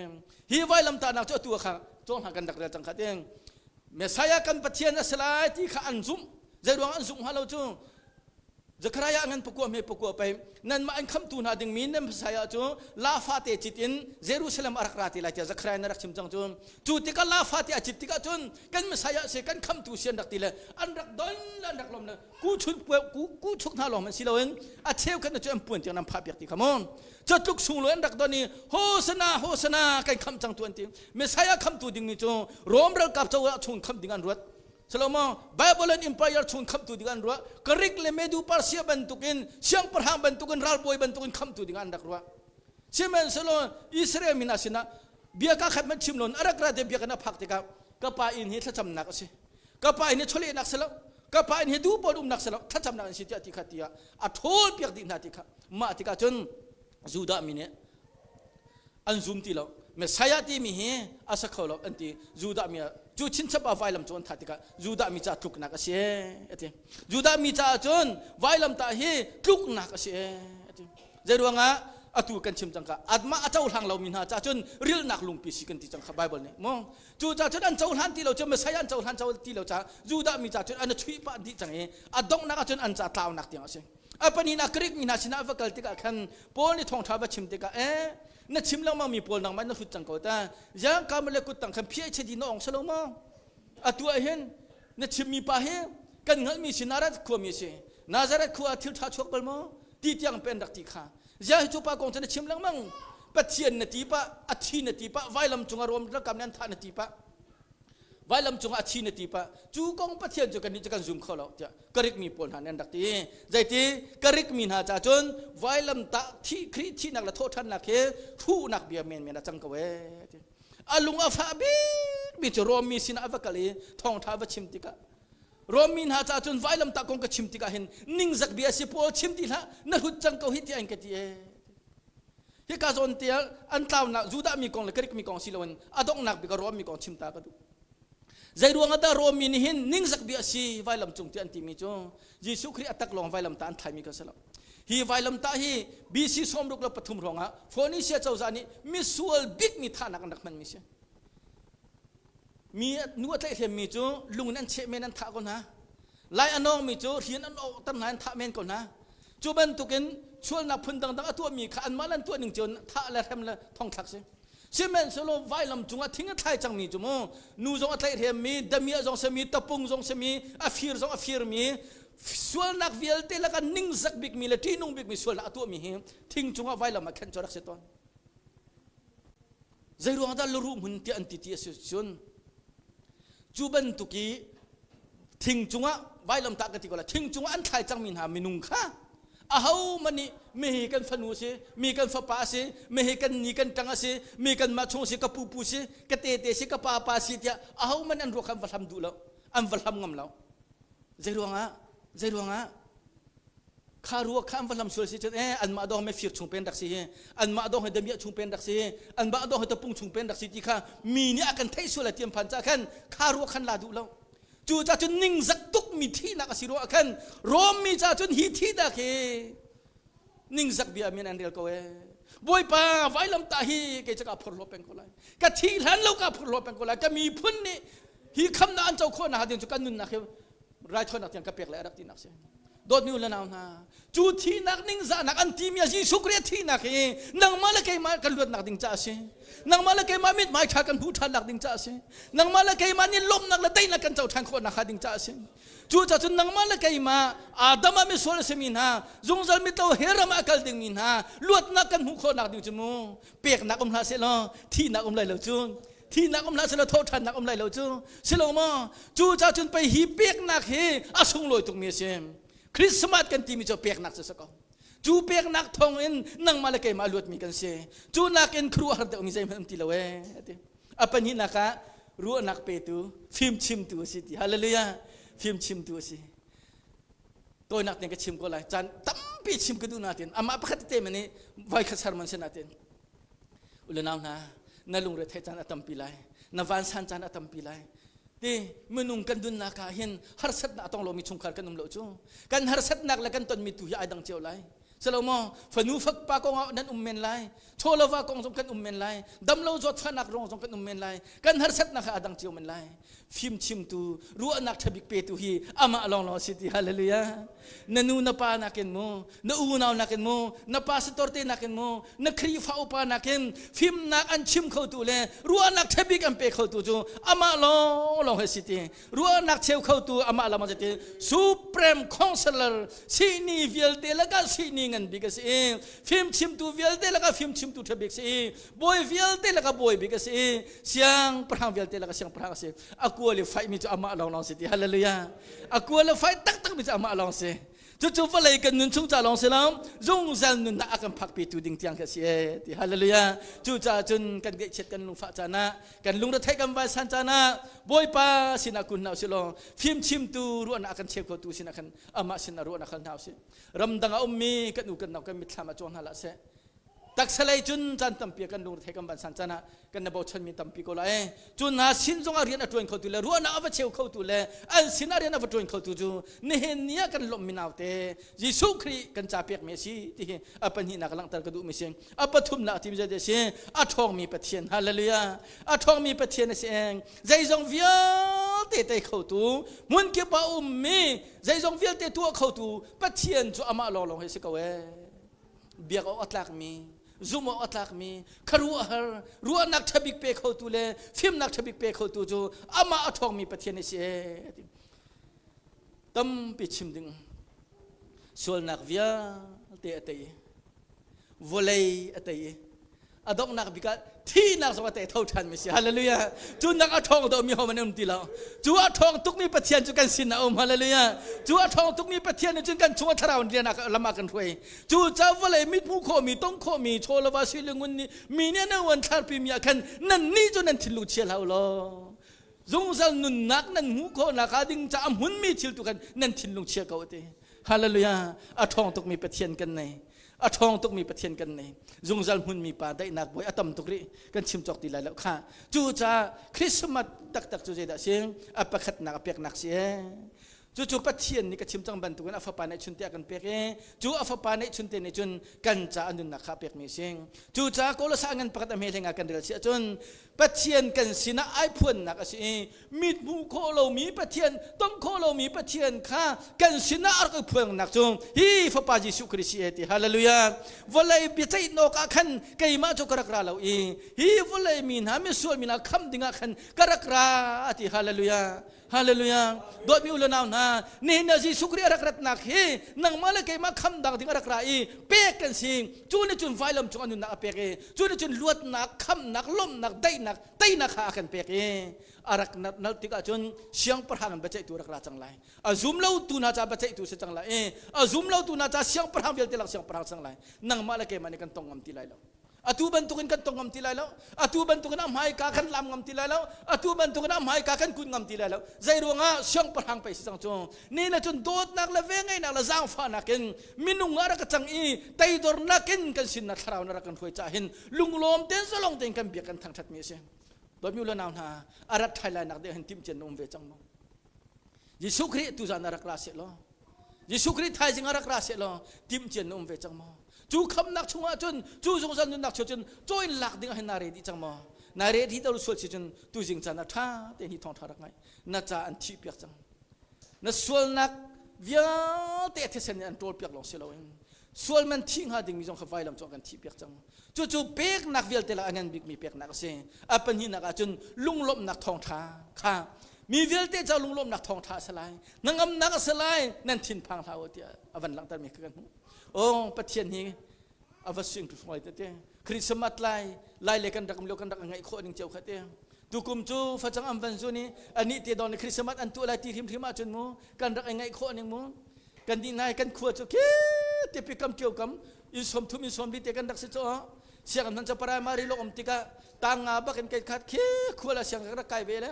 hi vailamtahnak cu atu kha cawng hna kan rak rel cang kha ting Messiah kan Pathian a si lai ti kha an zumh zei ruang an zumh hnga lo cu. Zechariah ngan pakua hme pakua pei nanmah an khamtu hna dingmi nan Messiah cu la fate cit in Jerusalem a rak ra te lai tiah Zechariah na rak chim cang cu. Cu tikah la fate a cit tikah cun kan Messiah si kan khamtu si an rak ti le an rak don le an rak lom le ku chun ku ku chuk hna lawng man si loin a cheukhat na cu an puan tiang nan phah piak ti kha mu. Cu tluk sung lo an rak don i Hosana Hosana kan khamh cang tu an ti. Messiah khamtu dingmi cu Rom ralkap cozah chung khamh ding an ruat. Salomo Babylon Empire chung khamtu ding an ruah. Greek le Medu Persia bantukin siangpahrang bantukin ralbawi bantukin khamtu ding an rak ruah. Sihmanhsehlaw Israel mi hna sinah bia ka khat hmanh chim loin a rak ra te bia kan a phak tikah ka pa inn hi thlacamnak a si. Ka pa inn hi chawlehnak si lo. Ka pa inn hi duh pawl umnak si lo. Thlacamnak in si tiah ti kha tiah a ṭhawl piak dih hna ti kha mah tikah cun Judah mi nih an zum ti lo. Messiah timi hi a sa kho lo an ti. Judah mi cu chinchap ah vailam cu an thah tikah Judah mi caah tluknak a si a ti. Judah mi caah cun vailam tah hi tluknak a si a ti. Zeiruangah atu kan chim cang ka atmah a cohlang lomi hna caah cun rilnak lungpi si kan ti cang kha Bible nih mu cu caah cun an cohlan ti lo cu Messiah an cohlan ti lo caah Judah mi caah cun an chuih pah dih cang i a donghnak ah cun an ca tlaunak tiang a si. A pahnihnak Greek mi hna sinah a va kal tikah khan Paul nih thawngṭha va chim tikah eh na chim lengmang mi pawl nangmah na hlut cang ko ta yang ka le kut tang khan PhD na ong salo maw atu ah hin na chimmi pa hi kan hngalhmi si Nazareth khua mi si Nazareth khua thil ṭha chuak bal maw ti tiang pen rak ti kha zia hi cu pa kong cu na chim lengmang Pathian na ti pa a thi na ti pa vailam cungah rom rakam nan thah na ti pa vailam cungah a thi na ti pah cu kong Pathian cu kannih cu kan zum kho lo tiah Greek mi pawl hna nih an rak ti zeiti Greek mi hna ca cun vailam tah thi Khrih thihnak le thawhṭhannak hi hruhnak bia menmen a cang ko ee ti a lung a fah bik mi cu Rom mi sinah a va kal i thawngṭha va chim tikah Rom mi hna ca cun vailam tah kong ka chim tikah hin ningzak bia si Paul chim ti hlah na hlut cang ko hi tiah in ka ti ee Hika zawn te ah an tlaunak Judah mi kong le Greek mi kong si loin a donghnak bik ah Rom mi kong chim ta ka duh. Zei ruang ah dah Rom mi nih hin ningzak bia a si vailam cung ti an timi cu Jesuh Khrih a tak lawng vailam ta an thlaimi kha si lo. Hi vailam ta hi BC 63 hrawng ah Phoenicia cozah nih misual bik mi thahnak an rak hmanmi si. Mi nu a tlaihhrem mi cu lung in an cheh men an thah ko hna. Lai a nawngmi cu rian an awhter hna an thah men ko hna. Cu bantukin sualnak phun dangdang a tuahmi kha anmah le an tuah ning cio thah le hrem le thongthlak si. Sihmanhsehlaw vailam cungah thing a thlai cangmi cu mu nu zong a tlaihhremmi, damiah zong simi, tapung zong simi, a fir zong a firmi, sualnak vialte lakah ningzak bikmi le ṭihnung bikmi sualnak a tuahmi hi thing cungah vailam ah khenh cu rak si tawn. Zeiruang dah luruh hmun tiah an ti ti a si cun cu bantuk i thing cungah vailamtah ka ti ko la thing cungah an thlai cangmi hna minung kha ahohmanh nih mi hi kan fanu a si mi kan fapa a si mi hi kan ni kan ṭang a si mi kanmah chung a si ka pupu si ka tete si ka papa si tiah ahohmanh an ruak kha an va hlam duh lo an va hlam ngam lo zeiruangah zeiruangah Kha ruak kha an va hlam sual si cun eh anmah dawng me fir chung pen rak si hi anmah dawng he damiah chung pen rak si hi anmah dawng he tapung chung pen rak si ti kha mi nih a kan theih sual tiam phan ca khan kha ruak khan la duh lo cu ca cun ningzak tuk mi thihnak a si ruah khan Rom mi ca cun hi thihnak hi ningzak bia min an rel ko eh Bawipa vailam ta hi kei ca ka phorhlaw peng ko lai ka thi hlan lo ka phorhlaw peng ko lai ka miphun nih hi khamnak an co khawh nak ding cu kan nunnak hi raithawinak tiang ka pek le a rak tinak si dawtmi u le nau hna cu thihnak ningzahnak an timi a Jesuh Khrih thihnak hi nangmah le keimah kan luatnak ding ca a si nangmah le keimah mithmai ṭha kan hmuh ṭhan nak ding ca a si nangmah le keimah nih lawmhnak le daihnak kan co ṭhan khawhnak hnga ding ca a si cu ca cun nangmah le keimah Adam ah misual a simi hna zungzal mitlo he ram ah kal dingmi hna luatnak kan hmuh khawhnak ding cu mu peknak um hlah seh law thihnak um lai lo cu thihnak um hlah selaw thawhṭhannak um lai lo cu silo maw cu ca cun pei hi peknak hi a sunglawi tukmi a si Christmas kan timi cu peknak cu si ko cu peknak thawng in nangmah le keimah luatmi kan si cu nakin khuaruahhar deuhmi zeihmanh um ti lo ee ati a pahnihnak ah ruahnak petu fimchimtu a si ti hallelujah fimchimtu a si tawinak ten ka chim ko lai caan tampi chim ka duh natin amah pakhat te man nih voi khat sermon si natin Ulenau hna, na lungre theih caan a tampi lai. Na vansan caan a tampi lai. Ti minung kan nunnak ah hin harsatnak a tong lomi chungkhar kan um lo cu. Kan harsatnak le kan tonmi tu hi ai dang cio lai. Selo maw fanu fakpa kong ah nan um men lai, chawlova kong zong kan um men lai, damlo zawtfahnak ruang zong kan um men lai, kan harsatnak kha a dang cio men lai. Fimchimtu, ruahnak ṭhabik petu hi amah lawnglawng si ti hallelujah. Na nu na pa nakin mu, na unau nakin mu, na pastor te nakin mu, na Khrihfa upa nakin fimnak an chim khotu le ruahnak ṭhabik an pe khotu cu amah lawnglawng hi si ti. Ruahnak cheu khotu amah lam si ti. Supreme Counselor sihni vialte lakah sihni ngan bik a si i fimchimtu vialte lakah fimchimtu ṭhabik si i bawi vialte lakah bawi bik a si i siangpahrang vialte lakah siangpahrang a si. A qualify mi cu amah lawnglawng si ti. Hallelujah. A qualify taktak mi cu amah lawng si. Cucu vawlei kan nun chung ca lawng si lo, zungzal nunnak a kan phakpitu ding tiang khi a si e ti. Hallelujah. Cucaah cun kan gaihchiat kan lungfah caan ah, kan lungretheih kan vaisan caan ah, Bawipa sinah kun hna usih law, fimchimtu ruahnak a kan cheu khotu sinah khan amah sinah ruahnak hal hna usih. Ramdang a ummi kan u kan nau kan mitthlam ah cuang hna hlah seh. Taksa lei cun caan tampi kan lungre kan van san caan ah kan na bochanmi tampi ko lai. Cu hna sin zong ah rian a ṭuan khotu le ruahnak a va cheu khotu le an sin ah rian a va ṭuan khotu cu nihin ni ah kan lawmhmi naute Jesuh Khrih kan ca pekmi a si ti hi a pahnihnak langhter ka duhmi si. A pathumnak ti mi zei a si? A ṭhawngmi Pathian. Hallelujah. A ṭhawngmi Pathian a si. Zeizong vialte tei khotu, hmunkip ah ummi, zeizong vialte tuah khotu Pathian cu amah lawnglawng hi a si ko ee. Biak awk a tlakmi, zumh awk a tlakmi, khuaruahhar, ruahnak ṭhabik pe khotu le fimnak ṭhabik pe khotu cu amah a ṭhawngmi Pathian a si ee. Tampi chim ding sualnak vialte a tei i vawlei a tei i a donghnak bik ah thihnak zong a tei tho ṭhan mi si. Hallelujah. Cu nak a ṭhawng deuh mi ho man um ti lo. Cu a ṭhawng tukmi Pathian cu kan sin a um. Hallelujah. Cu a ṭhawng tukmi Pathian nih cun kan chung a thlarau in rian lam ah kan hruai. Cu ca vawlei mit hmu khawhmi, tong khawhmi, chawlava sui le ngun nih mi nih nan uan thlarpi mi ah khan nan nih cu nan thinlung chia hlah u law zungzal nunnak nan hmuh khawhnak hnga ding caah hmunmi thil tu khan nan thinlung chia ko ti. Hallelujah. A ṭhawng tukmi Pathian kan nei. A ṭhawng tukmi Pathian kan nei. Zungzal hmunmi pa daihnak bawi a tam tuk rih. Kan chim cawk ti lai lo kha. Cucaah Christmas taktak cu zeidah si? A pakhatnak a peknak si ee. Cucu Pathian nih ka chim cang bantukin a fapa neihchun te a kan pek i cu a fapa neihchun te nih cun kan ca a nunnak kha a pekmi a si. Cucaah Kolosa ngan pakhat a hme hleng ah kan rel si ahcun Pathian kan sinah ai phuannak a si i mit hmuh khawh lomi Pathian, tong khawh lomi Pathian kha kan sinah a rak i phuangnak cu hi Fapa Jesuh Khrih si e ti. Hallelujah. Vawlei biaceih nawk ah khan keimah cu ka rak ra lo i hi vawlei mi hna misual mi hna kham dingah khan ka rak ra a ti. Hallelujah. Hallelujah. Dawtmi u le nau hna, nihin ah Jesuh Khrih a rak ratnak hi nangmah le keimah khamnak ding a rak ra i pek kan si. Cu nih cun vailam cung a nunnak a pek i cu nih cun luatnak, khamnak, lawmhnak, daihnak, teinak kha a kan pek i a rak nal tikah cun siangpahrang in biaceihtu rak ra cang lai. A zum lotu hna ca biaceihtu si cang lai i a zum lotu hna ca siangpahrang vialte lak siangpahrang cang lai. Nangmah le keimah nih kan tong ngam ti lai lo. Atu bantukin kan tong ngam ti lai lo. Atu bantukin a hmaika kan lam ngam ti lai lo. Atu bantukin a hmaika kan kun ngam ti lai lo. Zei ruangah siangpahrang pei si cang cu. Ni le cun dawtnak le vengeinak le zaangfahnak in minung ah rak cang i teidornak in kan sin na thlarau na rak kan hruai cah hin lunglawm tein zalong tein kan biak kan thangthat mi a si. Dawtmi u le nau hna, a rat thai lai nak ding hin timh cian na um ve cang maw? Jesuh Khrih tuzan a rak ra seh law Jesuh Khrih thaizing a rak ra seh law timhcian na um ve cang maw? Cu khamnak chungah cun cu zungzal nunnak chung cun caw in lak ding ah hin naa re dih cang maw? Na re dih lo sual si cun tuzing caan ah ṭha tein hi thawngṭha rak ngai. Na ca an thih piak cang. Na sualnak vialte a thisen nih an ṭawl piak lawng si loin sual man thi hnga dingmi zong kha vailam cu a kan thih piak cang. Cucu peknak vialte lak a ngan bikmi peknak a si. A pahnihnak ah cun lunglawmhnak thawngṭha kha mi vialte ca lunglawmhnak thawngṭha a si lai hnangamnak a si lai nan thinphang hlah u tiah a van langhtermi kha kan hmuh oh Pathian hi a va sing tu hruai te Christmas lai lai le kan rak um lio kan rak ngaih khawh ning cio kha te tukum cu facang an van zun i ani te don Christmas an tuah lai ti hrimhrim ahcun mu kan rak ngaih khawh ning mu kan di nai kan khua cu khi te pi kam ṭio kam in som thum in som li te kan rak si cho siang an cha primary lo om tikah tang nga bak in kai khat khi khua la siang rak kai ve le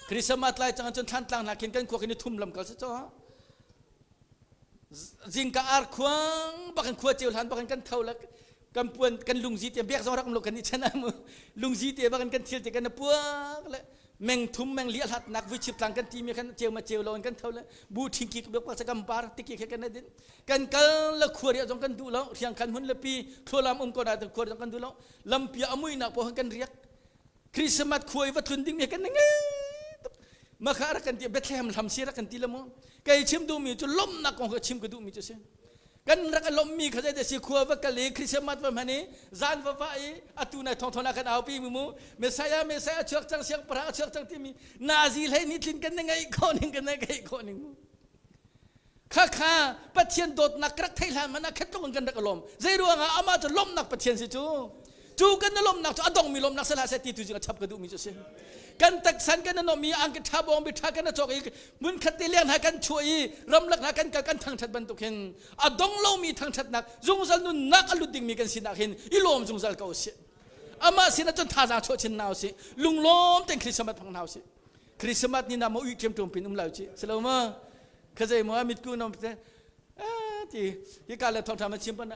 Christmas lai cang cun thlantlang hna khin kan khua khin thum lam kal si cho zingka ar khuang bak in khua ceu hlan bak in kan tho la kan puan kan lungzi te bek zong rak lo kan i chan am lungzi te bak in kan thil te kan puak le. Meng thum meng li a hlatnak vuichip tlang kan timi khan ceu ma ceu lo in kan tho le bu thingki bak bak kan par tiki khe kan din kan kal le khuari zong kan duh lo hriang khan hun le pi thlolam um ko na khuari zong kan duh lo lampi amui nak po kan riak Christmas khuai va tlun ding mi kan ngai tuk ma kha rak kan ti Bethlehem hlam si rak kan ti le mu kei chim duh mi cu lomnak kong kha chim ka duh mi cu si kan rak lomh mi kha zei si khua va kal i Christmas va hman i zan va va i atu nai thong thong kan au pi mu mu Messiah Messiah chuak cang siang para chuak cang timi nazi hlei ni tlin kan ngai kho ning kan ngai kho ning mu kha kha Pathian dawtnak rak thei hlan man ah khat tluk in kan rak lawm zei ruangah amah cu lawmhnak Pathian si cu cu kan na lawmhnak cu a dongmi lawmhnak sal hlah seh ti tu zing a chap ka duhmi cu si kan taksan kan na mi ang tha bong bi tha kan na cawk i mun khat te leng hna kan chuah i ramlak hna kan kal kan thangthat bantuk hin a dong lomi thangthatnak zungzal nunnak a lut dingmi kan sinak hin i lawm zungzal ko sih amah sinah cun thazaang chuah chin hna usih lunglawm ten Christmas phang hna usih Christmas ni na mo ui ṭhiam ṭum pin um lai chi silo ma khazei mo mitku nom te ti hi ka le thong thama chim pan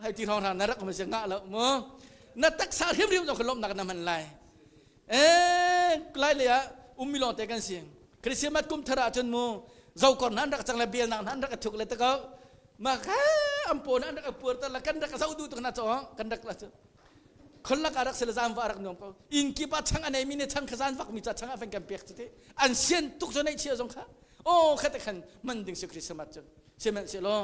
hai ti thong thang na rak ma se nga lo mo na taksa hrim hrim zong lom nak na man lai eh lai le ah ummi long te kan si Christmas kum thar ah cun mu zokor nan rak chang le bel nak nan rak thuk le ta ko ma kha am po nan rak puar ta la kan rak zau du tuk na cho kan rak la chu khonlak a rak sila zam va rak nuam ko inn kip ah chang a nei mi ne chang kha zan vak mi cha chang a feng kan pek chite an sian tuk zo nei chia zong kha o kha te khan man ding si Christmas cu sihmanhsehlaw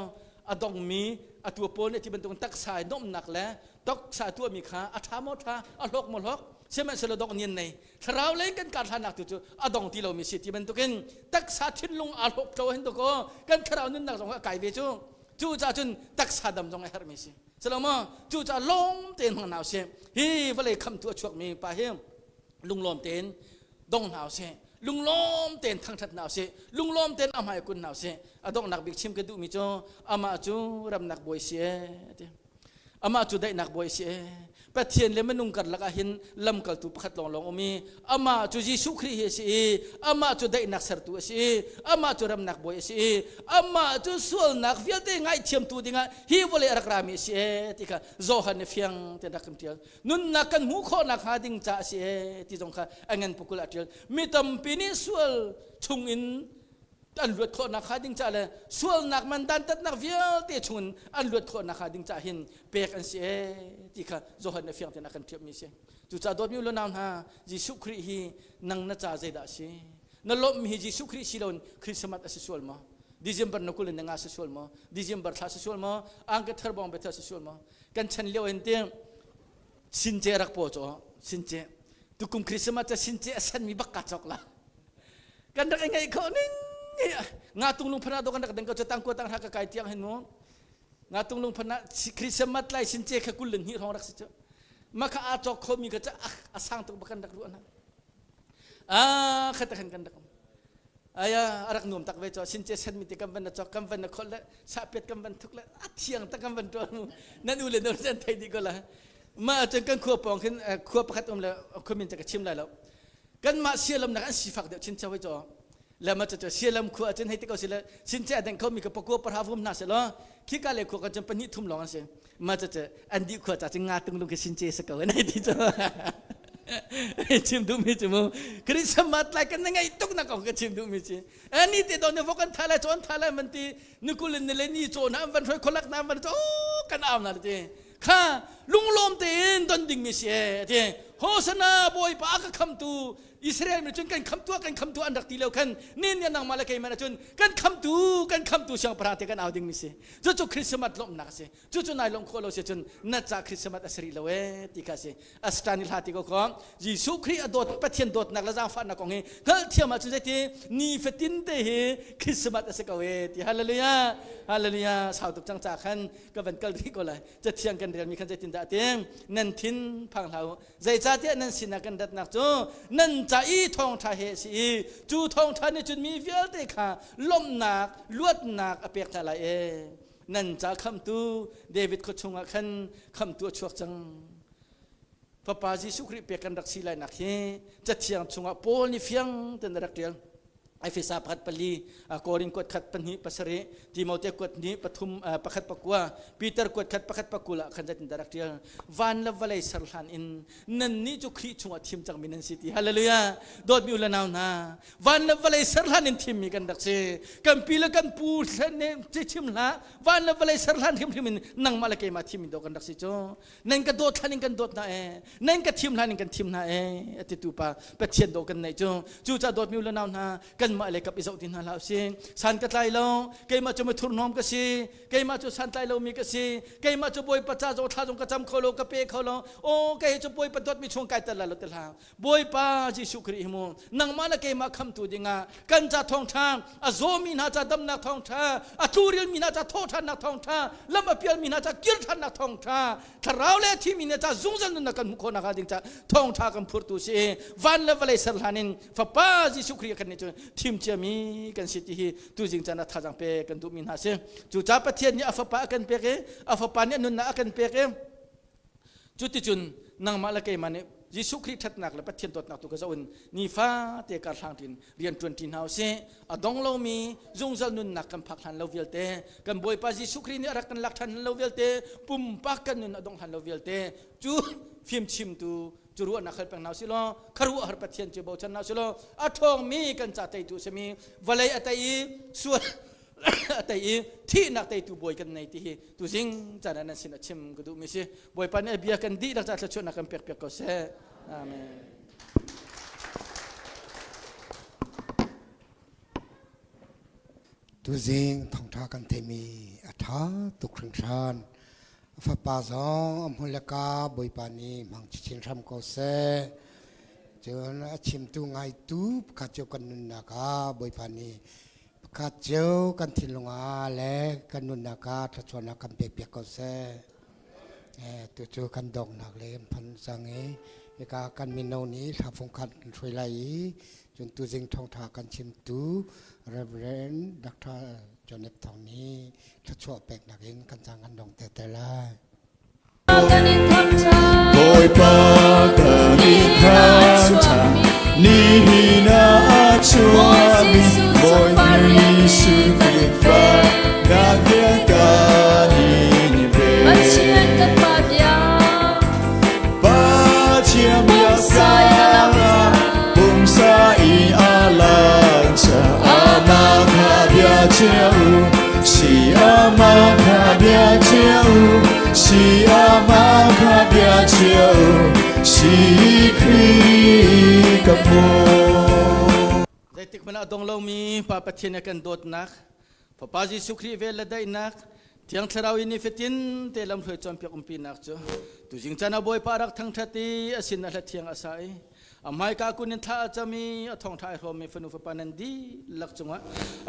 a dong mi a tua pawl nih ti bantuk taksa i nomnak le taksa tua mi kha a tha maw tha a hlok maw hlok sihmanhsehlaw dok nian nei thlarau lei kan kar hlannak tu cu a dong ti lomi si ti bantukin taksa thinlung aa hlok tlo hin to ko kan thlarau nunnak zong a kai ve cu cu ca cun taksa dam zong a herhmi si Salomo cu ca lawm tein hmang hna usih. Hi vawlei khamtu a chuakmi pa hi lunglawm tein dong hna usih. Lunglawm tein thangṭhat hna usih. Lunglawm tein a hmai kun hna usih. A donghnak bik chim ka duhmi cu amah cu ramnak bawi si ee ti. Amah cu daihnak bawi si ee. Pathian le minung karlak ah hin lamkaltu pakhat lawnglawng um i amah cu Jesuh Khrih hi a si i amah cu daihnak sertu a si i amah cu ramnak bawi a si i amah cu sualnak vialte ngaihthiamtu dingah hi vawlei a rak rami a si ee ti kha Johan nih fiang tein rak kan ṭial. Nunnak kan hmuh khawhnak hnga ding ca a si ee ti zong kha a ngan pukul ah ṭial. Mi tampi nih sual chungin an luat khawhnak hnga ding ca le sualnak man dantatnak vialte chungin an luat khawhnak hnga ding ca hin pek an si ee ti kha Johan nih fiang tein a kan ṭhiammi si. Cucaah dawtmi u nau hna, Jesuh Khrih hi nang na ca zeidah a si? Na lawmhmi hi Jesuh Khrih si loin Christmas a si sual maw? December na kul in na nga si sual maw? December thla si sual maw? Angka thar bong bethel si sual maw? Kan chan lio hin ti since rak paw caw since tukum Christmas ca since a sanmi bak ka cawk la kan rak i ngaih khawh ning nga tung lung phana do kan rak deng ko tang ko tang ha ka kai tiang hin mu nga tung lung phana Christmas lai since kha kul len hi rong rak si chu ma kha a cawk kho mi kha cha a sang tuk bakan rak ruah na a kha ta khan kan rak aya arak nuam tak ve cho sin che sen mi te kan van na chok kan van na khol le sa pet kan van thuk le a thiang tak kan van tuan mu nan u le no chan thei di ko la ma cun kan khua pong khin khua pakhat um le khua min ka chim lai lo kan mah sialam nak an sifak deuh chin chawai cho le ma chu sialam khua cun hei te ko si le sin che adeng kho mi ka pakua parha vum na se lo khi ka le khua kan cun pahnih thum long an si ma cu an dih khua ca cu nga tung lung khi sin ce sa ko nai ti cu chim duh mi cu mu Christmas lai kan ngai tuk na kong ka chim duh mi ci ani te don ne vok an tha lai chon tha lai man ti nukul in le ni cho na van hroi kholak na van cho kan am na ti kha lunglawm tein don ding mi si e ti hosana bawipa ka khamtu Israel mi cun kan khamtu kan khamtu an rak ti lo khan nin ya nangmah le keimah cun kan khamtu kan khamtu siangpahrang te kan au ding mi si cucu Christmas lawmhnak a si cucu nai lawmh khawh lo si cun na ca Christmas a si rih lo ee ti kha si astani hla ti ko kho Jesuh Khrih a dawt Pathian dawtnak le zaangfahnak kong hi hngalhthiam ahcun zeiti ni fatin te hi Christmas a si ko ee ti hallelujah hallelujah sau tuk cang ca khan ka van kal rih ko lai cathiang kan relmi khan zeitin dah ti nan thin phang hlah u zeicahtiah nan sinah kan ratnak cu nan ca i thawngṭha he a si i cu thawngṭha nih cun mi vialte kha lawmhnak luatnak a pek hna lai ee nan ca khamtu David khua chungah khan khamtu a chuak cang Fapa Jesuh Khrih pek kan rak si lai nak hi cathiang chungah Paul nih fiang ten a rak ṭial. Efesa pakhat pali, Korin kuat khat pahnih pasarih, Timote kuat hnih pathum pakhat pakua, Peter kuat khat pakhat pakul ah khan zeitin dah rak ṭial? Van le vawlei ser hlan in nannih cu Khrih chungah thim cangmi nan si ti. Hallelujah! Dawtmi u le nau hna, van le vawlei ser hlan in thimmi kan rak si. Kan pi le kan pu chim hlah, van le vawlei ser hlan hrimhrim in nangmah le keimah thimmi dawh kan rak si cu. Nan ka dawt hlan in kan dawt hna ee nan ka thim hlan in kan thim hna ee a titu pa Pathian dawh kan neih cu. Cucaah dawtmi u le nau hna, kanmah le kap i zoh ti hna hlah usih. San ka tlai lo, keimah cu mithurhnawm ka si, keimah cu santlai lomi ka si, keimah cu Bawipa ca zong thla zong ka cam kho lo, ka pe kho lo, aw kei cu Bawipa dawtmi chung kai tel lai lo ti hlah. Bawipa Jesuh Khrih hi mu nangmah le keimah khamtu dingah kan ca thawngṭha, a zawmi hna ca damnak thawngṭha, a tluril hna ca thawhṭhannak thawngṭha, lam a pialmi hna ca kirṭhannak thawngṭha, thlarau le thimi hna ca zungzal nunnak kan hmuh khawh nakhnga ding ca thawngṭha kan phurtu si. Van le vawlei ser hlan in Fapa Jesuh Khrih kan nih cu thim ciami kan si ti hi tuzing caan ah thazaang pe kan duhmi hna si. Cucaah Pathian nih a Fapa a kan pek i a Fapa nih a nunnak a kan pek i cuticun nangmah le keimah nih Jesuh Khrih ṭhatnak le Pathian dawtnak tu ka zoh in nifate kar hlang ṭin rian ṭuan ṭi hna usih. A dong lomi zungzal nunnak kan phak hlan lo vialte, kan Bawipa Jesuh Khrih nih a rak kan lak ṭhan lo vialte, pumpak kan nun a dong hlan lo vialte cu fimchimtu cu ruahnak hal peng hna usih law khuaruahhar Pathian cu bochan hna usih law a ṭhawngmi kan ca teitu a simi vawlei a tei i sual a tei i thihnak teitu bawi kan nei ti hi tuzing caan ah nan sin a chim ka duhmi si. Bawipa nih a bia kan dihlak caah thluachuahnak kan pek piak ko seh. Amen. Tuzing thawngṭha kan theimi a ṭha tuk hringhran. A fapa zong a hmun le ka Bawipa nih hmang chinchin hram ko seh. Cun a chimtu ngaitu pakhat cio kan nunnak ah Bawipa nih pakhat cio kan thinlung ah le kan nunnak ah thluachuahnak kan pek piak ko seh. Tucu kan donghnak le kan phan cang i hika kan mino nih hla fungkhat kan hruai lai i cun tuzing thawngṭha kan chimtu Reverend Dr. John F. Thawng nih thluachuah peknak in kan cang kan dong te te lai. Bawipa kan i thangṭhat, nihin ah a chuakmi Bawi Jesuh Khrihfa nak vial kan in pe. Pathian kan Pa bia, Pathian bia pumsa i a lang amah kha bia cio si amah kha bia cio si amah kha bia cio si Khrih ka hmu. Zeitik hmanh ah dong lomi Pa Pathian a kan dawtnak, Fapa Jesuh Khrih vel le daihnak, Thiang Thlarau in nifatin te lamhruai cawnpiak umpinak cu tuzing caan ah Bawipa rak thangṭhat i a sin a hla thiang a sa i a hmaika kun in thla a cam i a thawngṭha ai hrawmmi fanu fapa nan dihlak cungah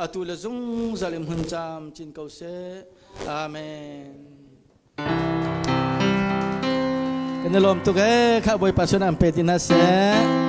atu le zungzal in hmun caam cin ko seh. Amen. Kan i lawm tuk ee kha Bawipa sun an pe ti hna seh.